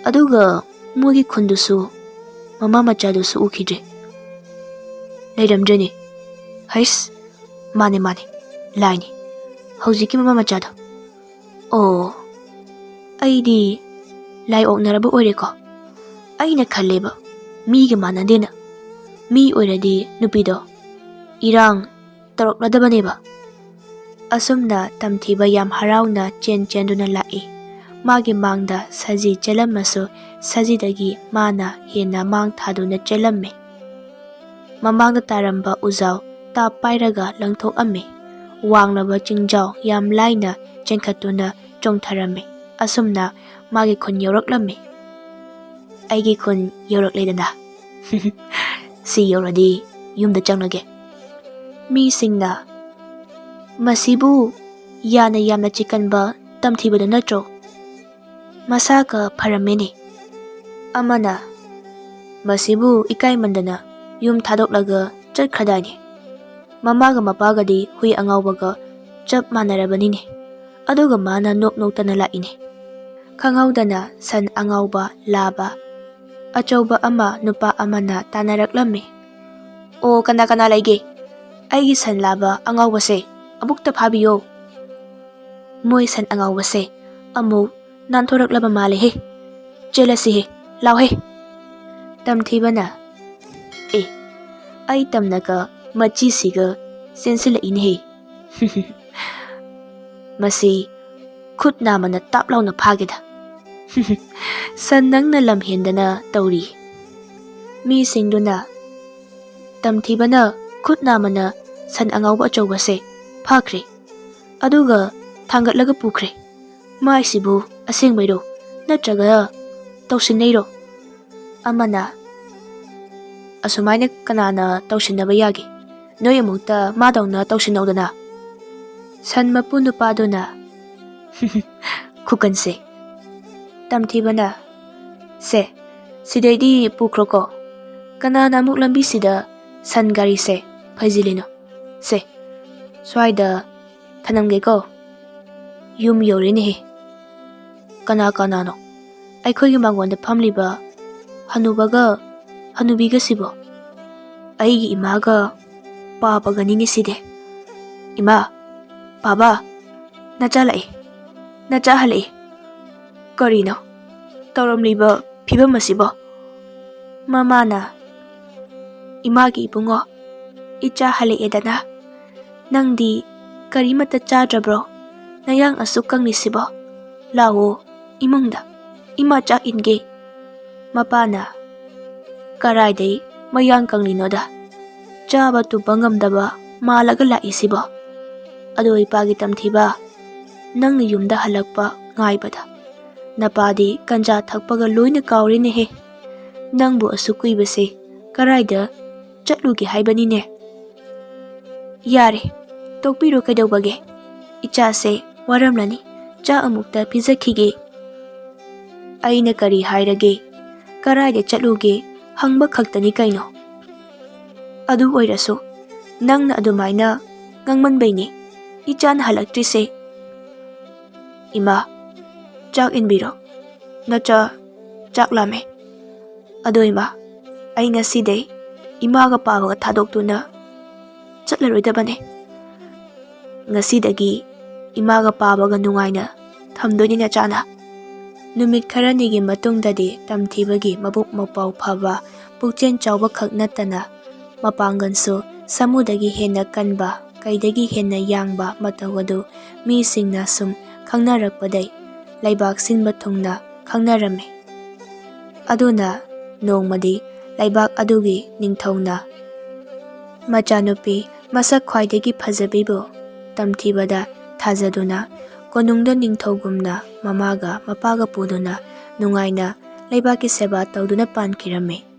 ꯑꯗꯨꯒ ꯃꯣꯏꯒꯤ ꯈꯨꯟꯗꯨꯁꯨ ꯃꯃꯥ ꯃꯆꯥꯗꯨꯁꯨ ꯎꯈꯤꯗ꯭ꯔꯦ꯫ ꯂꯩꯔꯝꯗ꯭ꯔꯦꯅꯦ꯫ ꯍꯩꯁ, ꯃꯥꯅꯦ, ꯃꯥꯅꯦ, ꯂꯥꯏꯅꯤ꯫ ꯍꯧꯖꯤꯛꯀꯤ ꯃꯃꯥ ꯃꯆꯥꯗꯣ꯫ ꯑꯣ, ꯑꯩꯗꯤ ꯂꯥꯏ ꯑꯣꯛꯅꯔꯕ ꯑꯣꯏꯔꯦꯀꯣ꯫ ꯑꯩꯅ ꯈꯜꯂꯦꯕ, ꯃꯤꯒ ꯃꯥꯟꯅꯗꯦꯅ꯫ ꯃꯤ ꯑꯣꯏꯔꯗꯤ ꯅꯨꯄꯤꯗꯣ ꯏꯔꯥꯡ ꯇꯧꯔꯛꯂꯗꯕꯅꯦꯕ꯫ ꯑꯁꯨꯝꯅ ꯇꯝꯊꯤꯕ ꯌꯥꯝ ꯍꯔꯥꯎꯅ ꯆꯦꯟ ꯆꯦꯟꯗꯨꯅ ꯂꯥꯛꯏ꯫ ꯃꯥꯒꯤ ꯃꯥꯡꯗ ꯁꯖꯤ ꯆꯦꯜꯂꯝꯃꯁꯨ ꯁꯖꯤꯗꯒꯤ ꯃꯥꯅ ꯍꯦꯟꯅ ꯃꯥꯡ ꯊꯥꯗꯨꯅ ꯆꯦꯜꯂꯝꯃꯤ꯫ ꯃꯃꯥꯡꯗ ꯇꯥꯔꯝꯕ ꯎꯖꯥꯎ ꯇꯥꯞ ꯄꯥꯏꯔꯒ ꯂꯪꯊꯣꯛꯑꯝꯃꯤ꯫ ꯋꯥꯡꯂꯕ ꯆꯤꯡꯖꯥꯎ ꯌꯥꯝ ꯂꯥꯏꯅ ꯆꯦꯟꯈꯠꯇꯨꯅ ꯆꯣꯡꯊꯔꯝꯃꯤ꯫ ꯑꯁꯨꯝꯅ ꯃꯥꯒꯤ ꯈꯨꯟ ꯌꯧꯔꯛꯂꯝꯃꯤ꯫ ꯑꯩꯒꯤ ꯈꯨꯟ ꯌꯧꯔꯛꯂꯦꯗꯅ꯫ ꯁꯤ ꯌꯧꯔꯗꯤ ꯌꯨꯝꯗ ꯆꯪꯂꯒꯦ꯫ ꯃꯤꯁꯤꯡꯅ, "ꯃꯁꯤꯕꯨ ꯌꯥꯅ ꯌꯥꯝꯅ ꯆꯤꯛꯀꯟꯕ ꯇꯝꯊꯤꯕꯗꯨ ꯅꯠꯇ꯭ꯔꯣ? ꯃꯁꯥꯒ ꯐꯔꯝꯃꯦꯅꯦ"꯫ ꯑꯃꯅ, "ꯃꯁꯤꯕꯨ ꯏꯀꯥꯏꯃꯟꯗꯅ ꯌꯨꯝ ꯊꯥꯗꯣꯛꯂꯒ ꯆꯠꯈ꯭ꯔꯗꯥꯏꯅꯦ? ꯃꯃꯥꯒ ꯃꯄꯥꯒꯗꯤ ꯍꯨꯏ ꯑꯉꯥꯎꯕꯒ ꯆꯞ ꯃꯥꯟꯅꯔꯕꯅꯤꯅꯦ"꯫ ꯑꯗꯨꯒ ꯃꯥꯅ ꯅꯣꯛ ꯅꯣꯛꯇꯅ ꯂꯥꯛꯏꯅꯦ꯫ ꯈꯪꯍꯧꯗꯅ ꯁꯟ ꯑꯉꯥꯎꯕ ꯂꯥꯕ ꯑꯆꯧꯕ ꯑꯃ ꯅꯨꯄꯥ ꯑꯃꯅ ꯇꯥꯟꯅꯔꯛꯂꯝꯃꯤ꯫ "ꯑꯣ, ꯀꯅꯥ ꯀꯅꯥ ꯂꯩꯒꯦ? ꯑꯩꯒꯤ ꯁꯟ ꯂꯥꯕ ꯑꯉꯥꯎꯕꯁꯦ ꯑꯃꯨꯛꯇ ꯐꯥꯕꯤꯌꯣ"꯫ ꯃꯣꯏ ꯁꯟ ꯑꯉꯥꯎꯕꯁꯦ ꯑꯃꯨꯛ ꯅꯥꯟꯊꯣꯔꯛꯂꯕ ꯃꯥꯜꯂꯦꯍꯦ꯫ ꯆꯦꯜꯂꯁꯤꯍꯦ, ꯂꯥꯎꯍꯦ꯫ ꯇꯝꯊꯤꯕꯅ, "ꯑꯦ, ꯑꯩ ꯇꯝꯅꯒ ꯃꯆꯤꯁꯤꯒ ꯆꯦꯟꯁꯤꯜꯂꯛꯏꯅꯦꯍꯦ꯫ ꯃꯁꯤ ꯈꯨꯠ ꯅꯥꯝꯃꯅ ꯇꯥꯞ ꯂꯥꯎꯅ ꯐꯥꯒꯦꯗ꯫ ꯁꯟ ꯅꯪꯅ ꯂꯝ ꯍꯦꯟꯗꯅ ꯇꯧꯔꯤ꯫" ꯃꯤꯁꯤꯡꯗꯨꯅ, "ꯇꯝꯊꯤꯕꯅ ꯈꯨꯠ ꯅꯥꯝꯃꯅ ꯁꯟ ꯑꯉꯥꯎꯕ ꯑꯆꯧꯕꯁꯦ ꯐꯥꯈ꯭ꯔꯦ, ꯑꯗꯨꯒ ꯊꯥꯡꯒꯠꯂꯒ ꯄꯨꯈ꯭ꯔꯦ꯫ ꯃꯥꯏꯁꯤꯕꯨ ꯑꯁꯦꯡꯕꯩꯔꯣ, ꯅꯠꯇ꯭ꯔꯒ ꯇꯧꯁꯤꯟꯅꯩꯔꯣ?" ꯑꯃꯅ, "ꯑꯁꯨꯃꯥꯏꯅ ꯀꯅꯥꯅ ꯇꯧꯁꯤꯟꯅꯕ ꯌꯥꯒꯦ? ꯅꯣꯏ ꯑꯃꯨꯛꯇ ꯃꯥꯗꯧꯅ ꯇꯧꯁꯤꯟꯅꯧꯗꯅ꯫" ꯁꯟ ꯃꯄꯨ ꯅꯨꯄꯥꯗꯨꯅ, "ꯈꯨꯀꯟꯁꯦ꯫" ꯇꯝꯊꯤꯕꯅ, "ꯁꯦ, ꯁꯤꯗꯩꯗꯤ ꯄꯨꯈ꯭ꯔꯣꯀꯣ꯫ ꯀꯅꯥꯅ ꯑꯃꯨꯛ ꯂꯝꯕꯤꯁꯤꯗ ꯁꯟ ꯒꯥꯔꯤꯁꯦ ꯐꯩꯖꯤꯜꯂꯤꯅꯣ? ꯁꯦ, ꯁ꯭ꯋꯥꯏꯗ ꯊꯅꯝꯒꯦꯀꯣ꯫ ꯌꯨꯝ ꯌꯧꯔꯦꯅꯦꯍꯦ꯫ ꯀꯅꯥ ꯀꯅꯥꯅꯣ? ꯑꯩꯈꯣꯏꯒꯤ ꯃꯥꯡꯒꯣꯟꯗ ꯐꯝꯂꯤꯕ ꯍꯅꯨꯕꯒ ꯍꯅꯨꯕꯤꯒꯁꯤꯕꯣ? ꯑꯩꯒꯤ ꯏꯃꯥꯒ ꯄꯥꯕꯒꯅꯤꯅꯦ ꯁꯤꯗꯤ꯫ ꯏꯃꯥ, ꯄꯥꯕ, ꯅꯆꯥ ꯂꯥꯛꯑꯦ, ꯅꯆꯥ ꯍꯜꯂꯛꯑꯦ꯫ ꯀꯔꯤꯅꯣ ꯇꯧꯔꯝꯂꯤꯕ ꯐꯤꯕꯝ ꯑꯁꯤꯕꯣ?" ꯃꯃꯥꯅ, "ꯏꯃꯥꯒꯤ ꯏꯕꯨꯡꯉꯣ, ꯏꯆꯥ ꯍꯜꯂꯛꯑꯦꯗꯅ꯫ ꯅꯪꯗꯤ ꯀꯔꯤꯃꯠꯇ ꯆꯥꯗ꯭ꯔꯕ꯭ꯔꯣ? ꯅꯌꯥꯡ ꯑꯁꯨꯛ ꯀꯪꯂꯤꯁꯤꯕꯣ? ꯂꯥꯛꯑꯣ ꯏꯃꯨꯡꯗ, ꯏꯃꯥ ꯆꯥꯛ ꯏꯟꯒꯦ꯫" ꯃꯄꯥꯅ, "ꯀꯔꯥꯏꯗꯩ ꯃꯌꯥꯡ ꯀꯪꯂꯤꯅꯣꯗ? ꯆꯥꯕ ꯇꯨꯝꯕ ꯉꯝꯗꯕ ꯃꯥꯜꯂꯒ ꯂꯥꯛꯏꯁꯤꯕꯣ? ꯑꯗꯣ ꯏꯄꯥꯒꯤ ꯇꯝꯊꯤꯕ, ꯅꯪꯅ ꯌꯨꯝꯗ ꯍꯜꯂꯛꯄ ꯉꯥꯏꯕꯗ ꯅꯄꯥꯗꯤ ꯒꯟꯖꯥ ꯊꯛꯄꯒ ꯂꯣꯏꯅ ꯀꯥꯎꯔꯦꯅꯦꯍꯦ꯫ ꯅꯪꯕꯨ ꯑꯁꯨꯛ ꯀꯨꯏꯕꯁꯦ ꯀꯔꯥꯏꯗ ꯆꯠꯂꯨꯒꯦ ꯍꯥꯏꯕꯅꯤꯅꯦ?" "ꯌꯥꯔꯦ, ꯇꯣꯛꯄꯤꯔꯣ ꯀꯩꯗꯧꯕꯒꯦ? ꯏꯆꯥꯁꯦ ꯋꯥꯔꯝꯂꯅꯤ, ꯆꯥꯛ ꯑꯃꯨꯛꯇ ꯄꯤꯖꯈꯤꯒꯦ꯫" "ꯑꯩꯅ ꯀꯔꯤ ꯍꯥꯏꯔꯒꯦ? ꯀꯔꯥꯏꯗ ꯆꯠꯂꯨꯒꯦ ꯍꯪꯕ ꯈꯛꯇꯅꯤ ꯀꯩꯅꯣ꯫ ꯑꯗꯨ ꯑꯣꯏꯔꯁꯨ ꯅꯪꯅ ꯑꯗꯨꯃꯥꯏꯅ ꯉꯥꯡꯃꯟꯕꯩꯅꯦ ꯏꯆꯥꯅ ꯍꯜꯂꯛꯇ꯭ꯔꯤꯁꯦ꯫ ꯏꯃꯥ, ꯆꯥꯛ ꯏꯟꯕꯤꯔꯣ, ꯅꯆꯥ ꯆꯥꯛ ꯂꯥꯝꯃꯦ꯫ ꯑꯗꯣ ꯏꯃꯥ, ꯑꯩ ꯉꯁꯤꯗꯩ ꯏꯃꯥꯒ ꯄꯥꯕꯒ ꯊꯥꯗꯣꯛꯇꯨꯅ ꯆꯠꯂꯔꯣꯏꯗꯕꯅꯦ꯫ ꯉꯁꯤꯗꯒꯤ ꯏꯃꯥꯒ ꯄꯥꯕꯒ ꯅꯨꯡꯉꯥꯏꯅ ꯊꯝꯗꯣꯏꯅꯤ ꯅꯆꯥꯅ꯫ ꯅꯨꯃꯤꯠ ꯈꯔꯅꯤꯒꯤ ꯃꯇꯨꯡꯗꯗꯤ ꯇꯝꯊꯤꯕꯒꯤ ꯃꯕꯨꯛ ꯃꯄꯥꯎ ꯐꯕ, ꯄꯨꯛꯆꯦꯜ ꯆꯥꯎꯕ ꯈꯛ ꯅꯠꯇꯅ ꯃꯄꯥꯡꯒꯜꯁꯨ ꯁꯥꯃꯨꯗꯒꯤ ꯍꯦꯟꯅ ꯀꯟꯕ, ꯀꯩꯗꯒꯤ ꯍꯦꯟꯅ ꯌꯥꯡꯕ ꯃꯇꯧ ꯑꯗꯨ ꯃꯤꯁꯤꯡꯅ ꯁꯨꯝ ꯈꯪꯅꯔꯛꯄꯗꯩ ꯂꯩꯕꯥꯛ ꯁꯤꯟꯕ ꯊꯨꯡꯅ ꯈꯪꯅꯔꯝꯃꯤ꯫ ꯑꯗꯨꯅ ꯅꯣꯡꯃꯗꯤ ꯂꯩꯕꯥꯛ ꯑꯗꯨꯒꯤ ꯅꯤꯡꯊꯧꯅ ꯃꯆꯥꯅꯨꯄꯤ ꯃꯁꯛ ꯈ꯭ꯋꯥꯏꯗꯒꯤ ꯐꯖꯕꯤꯕꯨ ꯇꯝꯊꯤꯕꯗ ꯊꯥꯖꯗꯨꯅ ꯀꯣꯅꯨꯡꯗ ꯅꯤꯡꯊꯧꯒꯨꯝꯅ ꯃꯃꯥꯒ ꯃꯄꯥꯒ ꯄꯨꯗꯨꯅ ꯅꯨꯡꯉꯥꯏꯅ ꯂꯩꯕꯥꯛꯀꯤ ꯁꯦꯕꯥ ꯇꯧꯗꯨꯅ ꯄꯥꯟꯈꯤꯔꯝꯃꯤ꯫